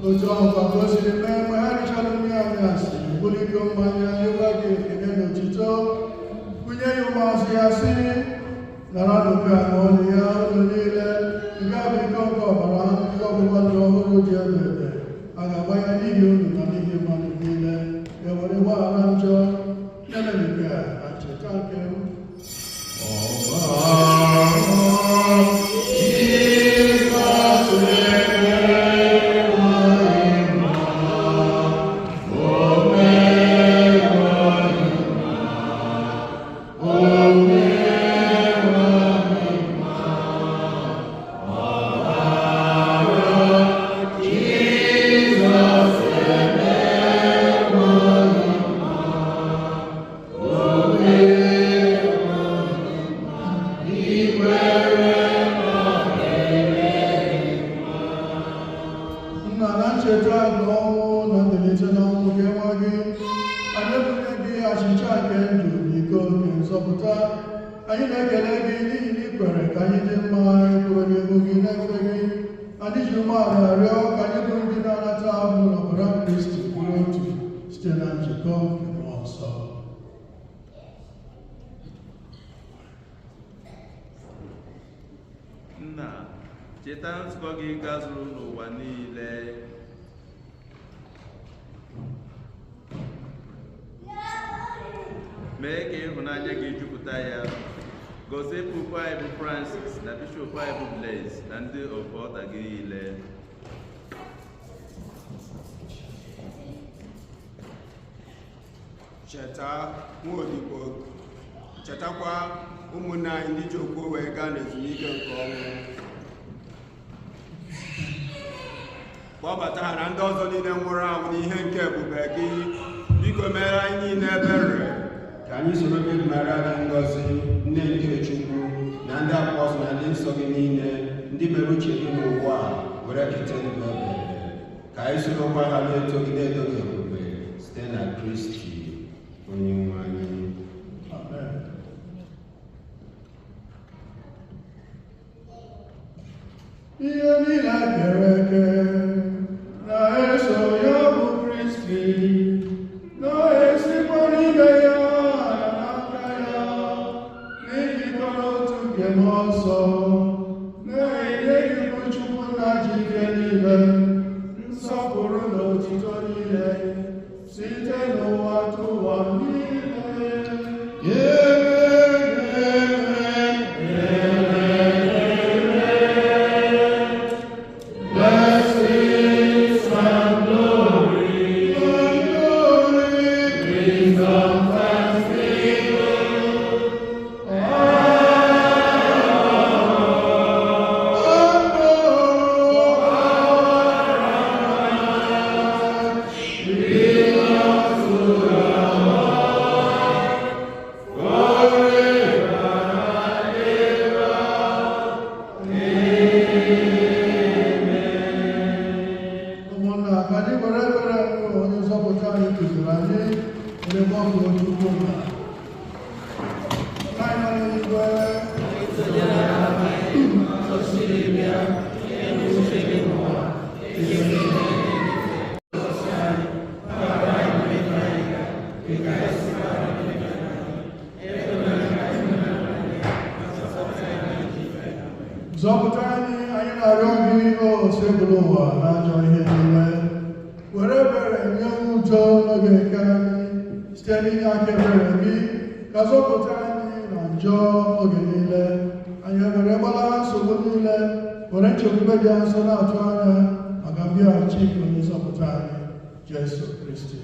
Otu ahụ kwa ka o siri mee mgbe ha richara nri anyasị, buru iko mmanya nyekwa gị ekele na otuto, bunye ya ụmụazụ ya sị, naranụ nke a ṅụọnụ ya unu niile, nke a bụ iko nke ọbara nke ọgbụgba ndụ ọhụrụ dị ebe ebe, a ga-agba ya n'ihi unu na n'ihi mmadụ niile, ka e were gbaghara njọ. Na-emenụ nke a na ncheta nke m. Nna, na ncheta nke ọnwụ na mbilite n'ọnwụ nke nwa gị, anyị ebunye gị achịcha nke ndụ na iko nke nzọpụta. Anyị na-ekele gị n'ihi na ị kwere ka anyị dị mma ịkwụrụ n'ihu gị na-efe gị. Anyị ji umeala rịọ ka anyị bụ ndị na-anata ahụ na ọbara Kristi bụrụ otu site na njikọ nke Mmụọ Nsọ. Nna, cheta nzukọ gị gazuru n'ụwa niile. Mee ka ịhụnanya gị jupụta ya. Gọzie Popu anyị bụ Francis na Bishọp anyị bụ Blaise na ndị ofe ọta gị niile. Cheta nwaodibo, chetakwa ụmụnne anyị ndị ji okwu wee gaa n'ezumike nke ọnwụ. Kpọbata ha na ndị ọzọ niile nwụrụ anwụ n'ihe nke ebube gị. Biko mere anyị niile ebere ka anyị soro gị mara gị ngọzi, nne nke Chukwu na ndị apọstụl na ndị nsọ gị niile, ndị mere uche gị n'ụwa a were keta ndụ ebere. Ka anyị sorokwa ha na-eto gị na-eto gị ebube site na Kristi onye nwe anyị. Amen. Ihe niile kere eke Nsọ, na-enye gị bụ Chukwu nna ji ike niile, nsọpụrụ na otuto niile, site n'ụwa tụwa niile. Amen. Amen. Blessings and glory, and glory, wisdom, thanksgiving, Ụmụnna, ka anyị were ebere nke onye nzọpụta anyị kụziri anyị were gbakọọ Chukwu nna. Nna anyị nọ n'eluigwe, Zọpụta anyị, anyị na-arịọ gị o osebụla ụwa na ajọ ihe niile. Were ebere nye udo n'oge nke anyị site n'inye aka ebere gị ka zọpụta anyị na njọ oge niile. Anyị were gbalagha nsogbu niile, were nchekwube dị nsọ na-atụ anya maka mbịaghachi nke onye nzọpụta anyị, Jesu Kristi.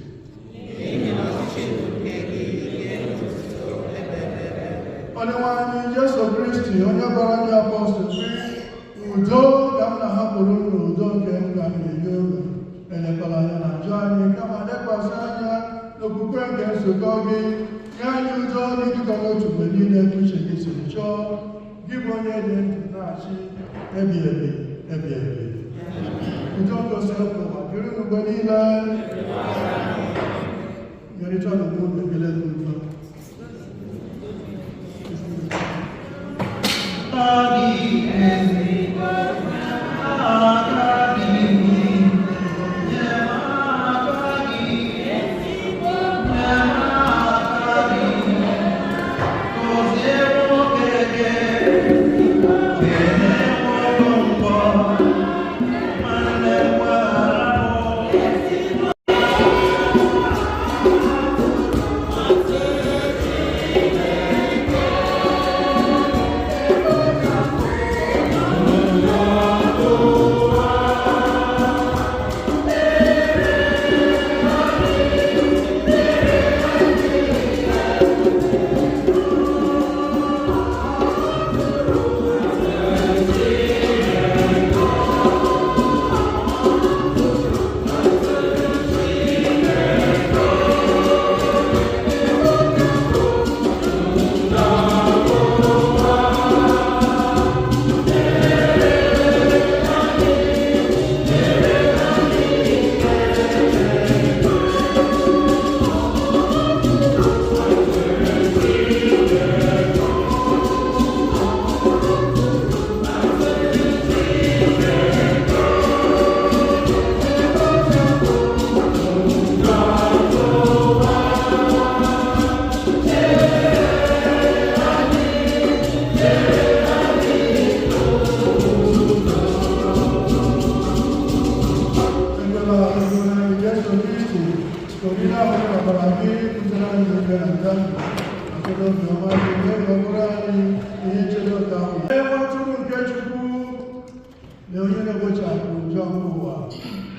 Onyenwe anyị Jesu Kristi, onye gwara ndị apọstụl sị, udo ka m na-ahapụrụ unu, udo nke m ka m na-enye unu. Elekwala anya na njọ anyị, kama lekwasị anya n'okwukwe nke nzukọ gị. Nye anyị udo n'ịdịkọ n'otu mgbe niile ka uche gị siri chọọ, gị bụ onye dị ndụ na-achị ebi ebi ebi ebi. Udo nke Osebụlụwa dịrị unu mgbe niile. Nyerịta n'onwe unu ekele dị udo.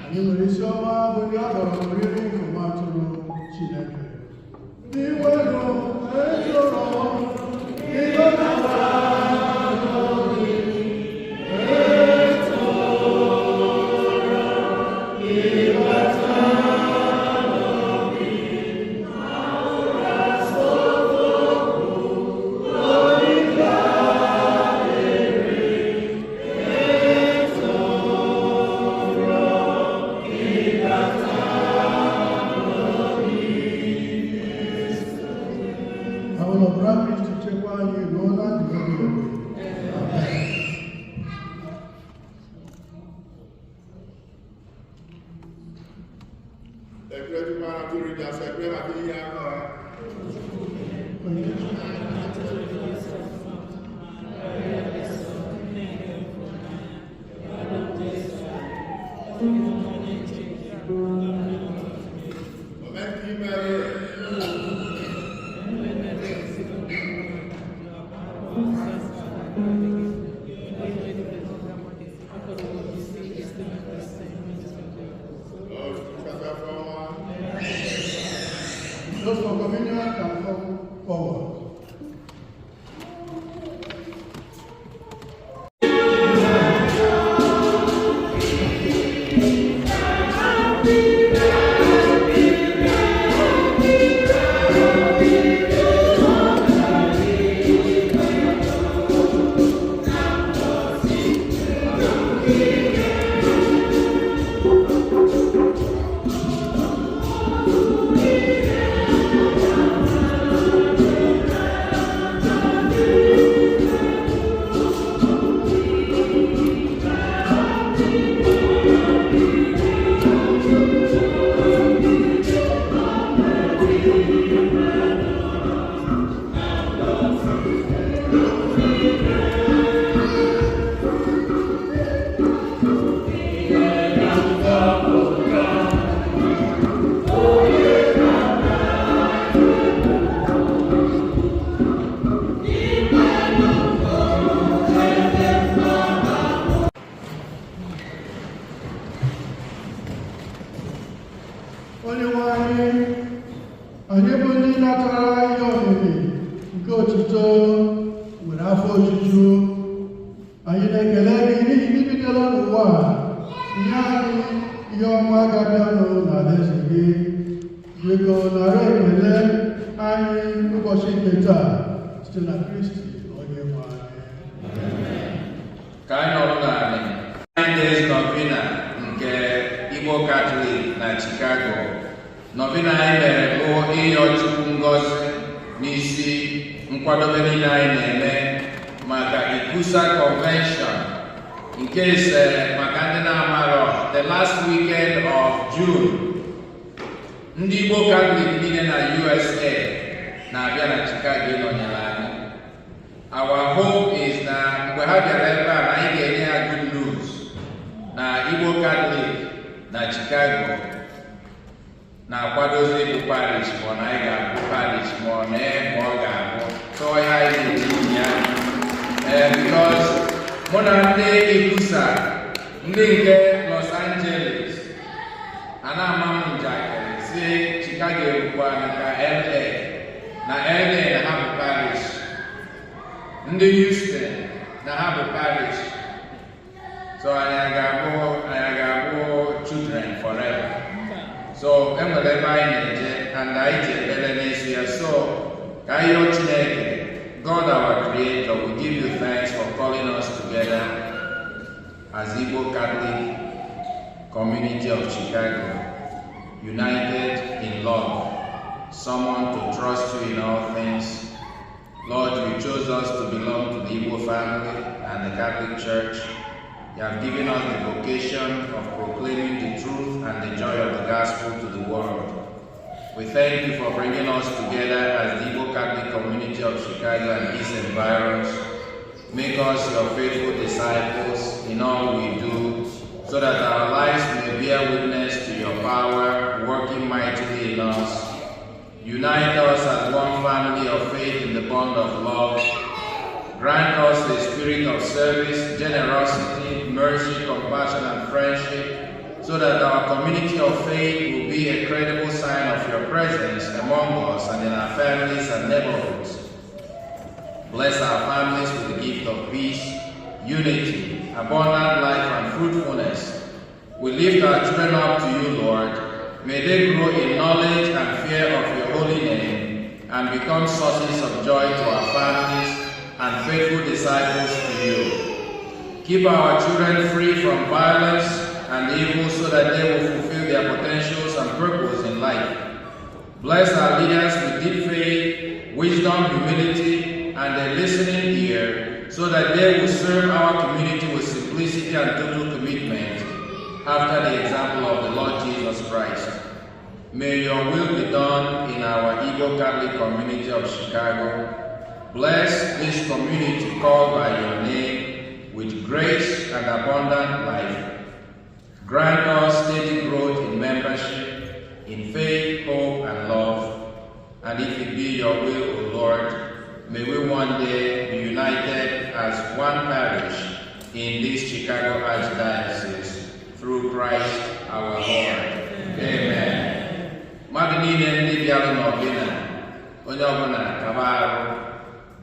Anyị nwere isi ọma bụ ndị a kpọrọ oriri nke nwa atụrụ Chineke. N'iwelu ezoro ihe Ọbara Kristi chekwa anyị ruo na ndụ ebighị ebi. Amen. Ekpere tupu a na-atụrụ iji asọ ekpere maka ihe aka ha. Forward. Onye nwe anyị, anyị bụ ndị natara ihe omimi nke otuto nwere afọ ojuju. Anyị na-ekele gị n'ihi na ibidola n'ụwa a nye anyị ihe ọma ga-abịanụ n'alaeze gị. Biko nara ekele anyị ụbọchị nke taa site na Kristi onye nwe anyị. Ka anyị nọrọ n'ala. 9 days novena nke Igbo Catholic na Chicago. Novena anyị mere bụ ịyọ Chukwu ngọzi n'isi nkwadobe niile anyị na-eme maka ICCUSA Convention nke ise, maka ndị na-amarọ, the last weekend of June. Ndị Igbo Catholic niile na USA na-abịa na Chicago ịnọnyere anyị. Our hope is na mgbe ha bịara ebe a, na anyị ga-enye ha good news na Igbo Catholic na Chicago na-akwadozi ịbụ parish, ma ọ na anyị ga-abụ parish, ma ọ na ma ọ ga-abụ tọọ ihe anyị na-eji ya ee, because mụ na ndị ICCUSA, ndị nke Los Angeles, a na-ama m njakịrị si Chicago erukwa ka LA, na LA na ha bụ parish, ndị Houston na ha bụ parish, so anyị ga-abụ children forever. So enwere ebe anyị na-eje and anyị ji ekpere n'isi ya. So ka anyị yọọ Chineke. God, our creator, we give you thanks for calling us together as Igbo Catholic Community of Chicago, united in love, someone to trust you in all things. Lord, you chose us to belong to the Igbo family and the Catholic Church. You have given us the vocation of proclaiming the truth and the joy of the gospel to the world. We thank you for bringing us together as the Igbo Catholic Community of Chicago and its environs. Make us your faithful disciples in all we do, so that our lives may bear witness to your power working mightily in us. Unite us as one family of faith in the bond of love. Grant us a spirit of service, generosity, mercy, compassion, and friendship, so that our community of faith will be a credible sign of your presence among us and in our families and neighborhoods. Bless our families with the gift of peace, unity, abundant life, and fruitfulness. We lift our children up to you, Lord. May they grow in knowledge and fear of your holy name and become sources of joy to our families and faithful disciples to you. Keep our children free from violence and evil so that they will fulfill their potentials and purpose in life. Bless our leaders with deep faith, wisdom, humility, and a listening ear so that they will serve our community with simplicity and total commitment after the example of the Lord Jesus Christ. May your will be done in our Igbo Catholic Community of Chicago. Bless this community called by your name with grace and abundant life. Grant us steady growth in membership, in faith, hope, and love. And if it be your will, O Lord, may we one day be united as one parish in this Chicago Archdiocese through Christ our Lord. Amen. Mmadụ niile ndị bịara n'ọbịa. Onye ọbụla kaba arụ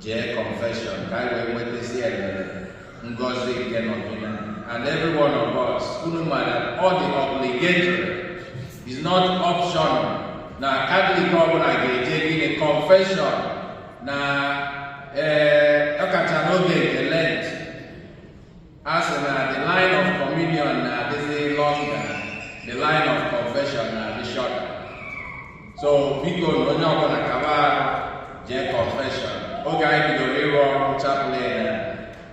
jee confession ka anyị wee nwetazi ebere ngọzi nke novena. And every one of us, unu ma that all the obligatory is not optional. Na Catholic ọbụla ga-eje gịnị? Confession. Na ee, ọkacha n'oge nke Lent, a sị na the line of communion na-adịzi longer, the line of confession na-adị shorter. So biko na onye ọbụla kaba arụ jee confession. Oge anyị bidoro ịrụ ọrụ chaplain,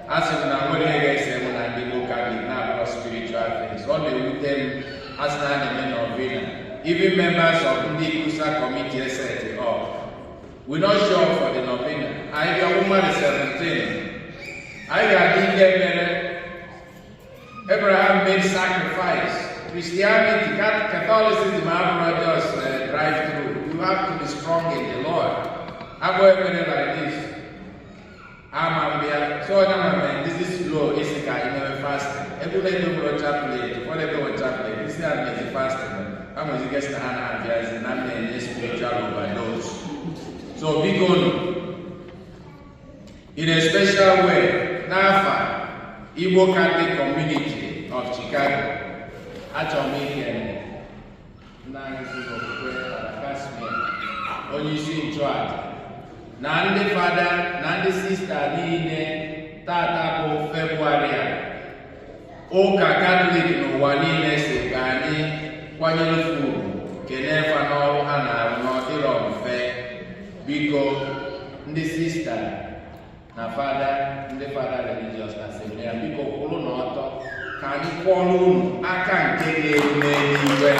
a sị m na nwere ihe ga-ese mụ na ndị Igbo Catholic na-abụrọ spiritual things. Ọ na-ewute m, a sị na a na-eme novena, even members of ndị ICCUSA committee set up we not sure for the novena. Anyị bịa mmadụ 17, anyị ga-adị ike mere. Abraham made sacrifice. Christianity, Catholicism abụrụ just drive through. You have to be strong in the Lord. Abụọ ekpere like this ama mbịa so onye ma mee this is slow isi ka anyị mewe fasting. Ebe ụlọ ebe nwere chaplain, ụfọdụ ebe nwere chaplain isi a mezi fasting, ha nwezi ike sị na ha na-abịazi na m na-enye spiritual overdose. So biko nụ, in a special way, n'afa Igbo Catholic Community of Chicago, achọrọ m ikele nna anyị si n'okwukwe, Fada Casimir, onye isi nchụaja, na ndị fada na ndị sista niile. Tata bụ Febụwarị a ụka Katọlik n'ụwa niile si ka anyị kwanyere ugwu, kelee fa n'ọrụ ha na-arụ n'ọdịrọ mfe. Biko, ndị sista na fada, ndị fada religious na seminary, biko kwụrụ n'ọtọ ka anyị kwọrọ unu aka nke ga-eru n'eluigwe.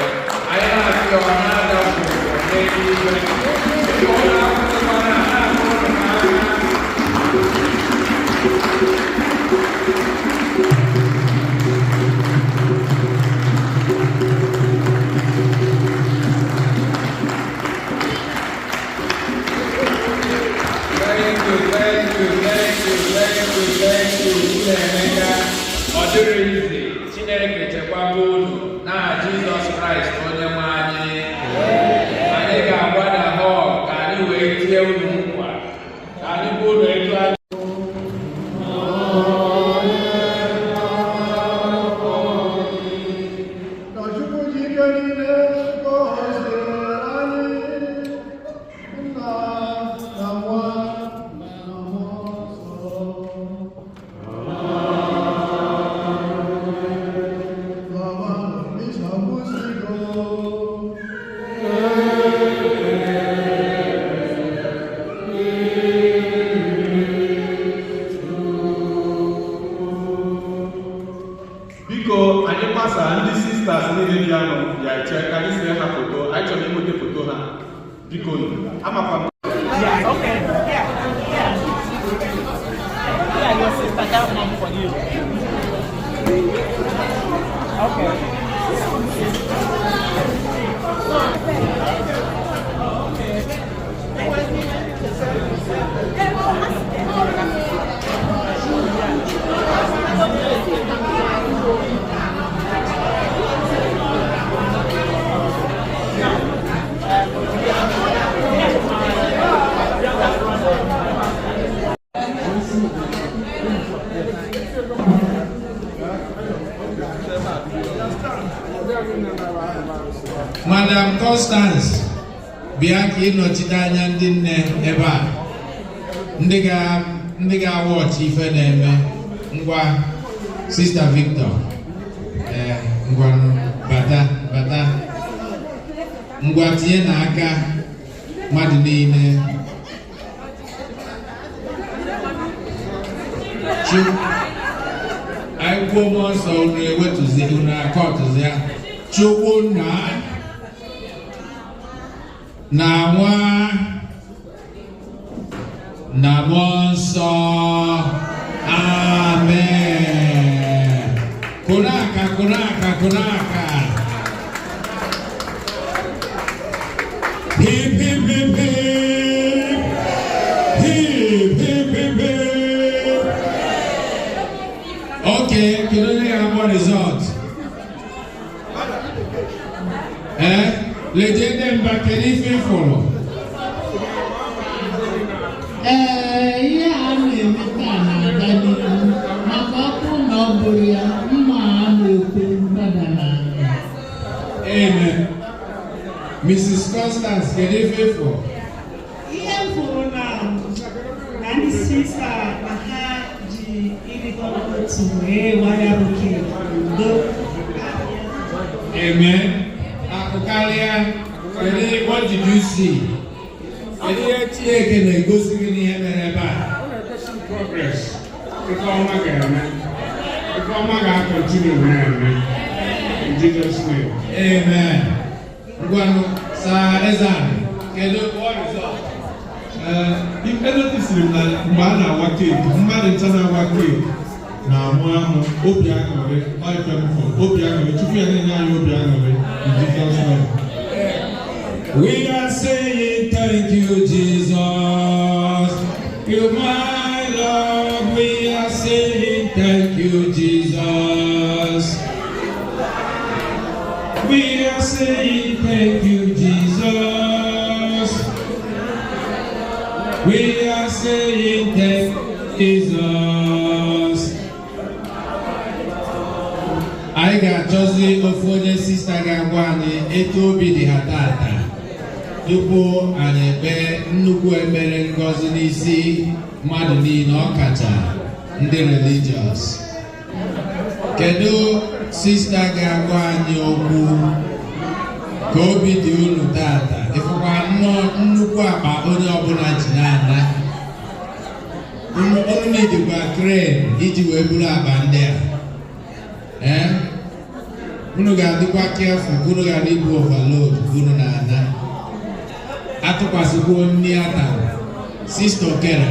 Anyị na-asị ọ na-ada kwụrụ n'eluigwe. Biko, ọ na-akwụsịkwana na-akwụrụ n'aka. Thank you, thank you, thank you, thank you, thank you, Chinemeka. Ọ dịrị izi. Chineke chekwaba unu n'aha Jizọs Kraịst onye nwe anyị. Anyị ga-agbada hall ka anyị wee tie unu nkwa. Ka anyị bụ unu etu anyị. Ka Chukwu ji ike niile gọzie anyị, Nna na Nwa na Mmụọ Nsọ. Labanụ, misa akwụsịgo. Biko, anyị gbasaa, ndị sisters niile bịanụ bịa eche ka anyị see ha foto. Anyị chọrọ inweta foto ha, biko nụ. Amakwa m. Yeah, okay. Yeah. Yeah, your sister got one for you. Okay. Madam Constance, bịa ka ịnọchite anya ndị nne ebe a, ndị ga-awa ọchị ife na-eme. Ngwa, Sister Victor, ee, ngwa, bata, bata. Ngwa, tinye n'aka mmadụ niile. Chu anyị kwuo, mmụọ nsọ unu ewetuzi, unu akọtụzi ya. Chukwu Nna na Nwa na Mmụọ Nsọ, amen. Kụrụ aka, kụrụ aka, kụrụ aka. Hip, hip, hip, hip. Hip, hip, hip, hip. Okay, kedu onye ga-akpọ result? Eh? Legende mba, kedu ife ị fụrụ? Ee, ihe a na-eme taa na-aga n'ihu, maka ọ bụrụ na ọ bụrụ ya mma a na-ekwe mgbada n'ala. Amen. Mrs. Constance, kedu ife ịfụ? Ihe m fụrụ na ndị sista na ha ji ịrịkọ n'otu wee waya bụ keeki udo. Amen. Akụkarịa, kedu, what did you see? Kedu ihe Chineke na-egosi gị n'ihe mere ebe a? Progress. Ife ọma ga-eme. Ife ọma ga-continue na-eme. In Jesus' name. Amen. Ngwanụ, saa Ezani, kedu what result? Ee, enotisiri m na mgbe a na-awa keeki, mmadụ ncha na-awa keeki na-amụ amụ obi aṅụrị. Ọ ife m fụrụ, obi aṅụrị. Chukwu ya na-enye anyị obi aṅụrị in Jesus' name. We are saying thank you, Jesus. You, my Lord, we are saying thank you, Jesus. We are saying thank you, Jesus. We are saying thank you, Jesus. Anyị ga-achọzi ofu onye sista ga-agwa anyị etu obi dị ha tata tupu anyị ekpee nnukwu ekpere ngọzi n'isi mmadụ niile, ọkacha ndị religious. Kedu sista ga-agwa anyị okwu ka obi dị unu tata? Ịfụkwa nnọọ nnukwu akpa onye ọbụla ji na-ana. Unu nidikwa crane iji wee buru akpa ndị a. Ee, unu ga-adịkwa careful ka unu ghara ibu overload ka unu na-ana. Atụkwasịkwuo nri atara. Sista Okere.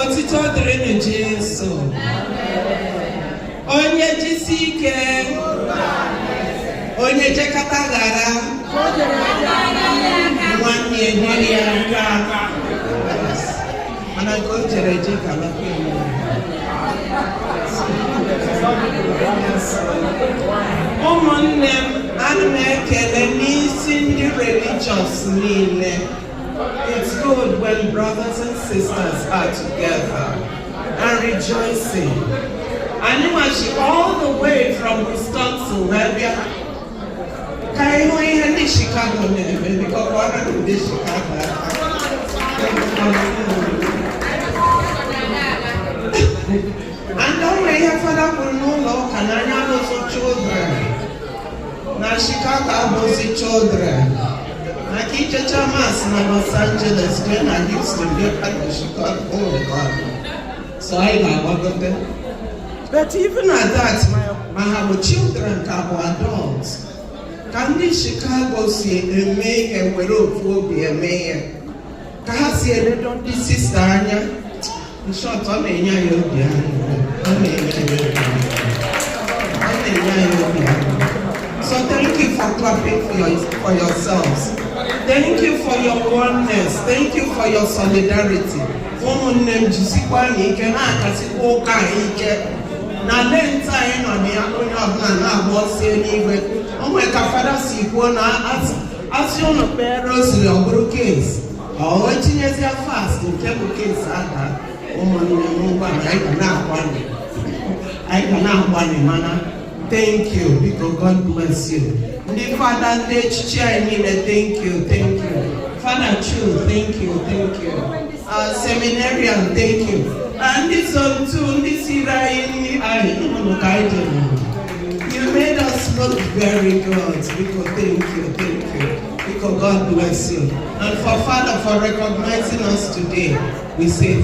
Otito dịrịnụ Jesu. Onye jisi ike, onye jekata ghara, nwanne ya nyere ya aka. Mana nke o jere eje ka lakwa Ụmụnne m, ana m ekele n'isi ndị religious niile. It's good when brothers and sisters are together and rejoicing. Anyị nwachi all the way from Wisconsin wee bịa ka ịhụ ihe ndị Chicago na-eme. Biko kọrọ ndị Chicago aka. And o nwere ihe fada kwuru n'ụlọ ụka na anya abụzi children, na Chicago abụzi children, maka ichecha Mass na Los Angeles, jee na Houston, bịa na Chicago. Oh God. So anyị ga-agbagote. But even at that, ma ha bụ children ka bụ adults, ka ndị Chicago si eme ihe, were ofu obi eme ihe, ka ha si eledo ndị sista anya, in short, ọ na-enye anyị obi aṅụrị. Ọ na-enye anyị obi aṅụrị. Ọ na-enye anyị obi aṅụrị. So thank you for clapping for yourselves. Thank you for your oneness. Thank you for your solidarity. Ụmụnne m, jisikwa anyị ike, na-akasikwa ụka anyị ike na Lent anyị nọ na ya. Onye ọbụla na-agba ọsọ eluigwe. O nwere ka fada si kwuo na asị ụnụ kpee rosary, ọ bụrụ case ọ etinyezie fast nke bụ case aha. Ụmụnne m, ngwa, anyị ga na-agbanye, anyị ga na-agbanye. Mana thank you. Biko, God bless you. Ndị fada, ndị echichi anyị niile, thank you, thank you. Fada Chu, thank you, thank you. Seminarian, thank you. Ndị zone 2, ndị siri anyị nri anyị ụnụ ka anyị jere, you made us look very good. Biko, thank you, thank you. Biko, God bless you. And for Father for recognizing us today, we say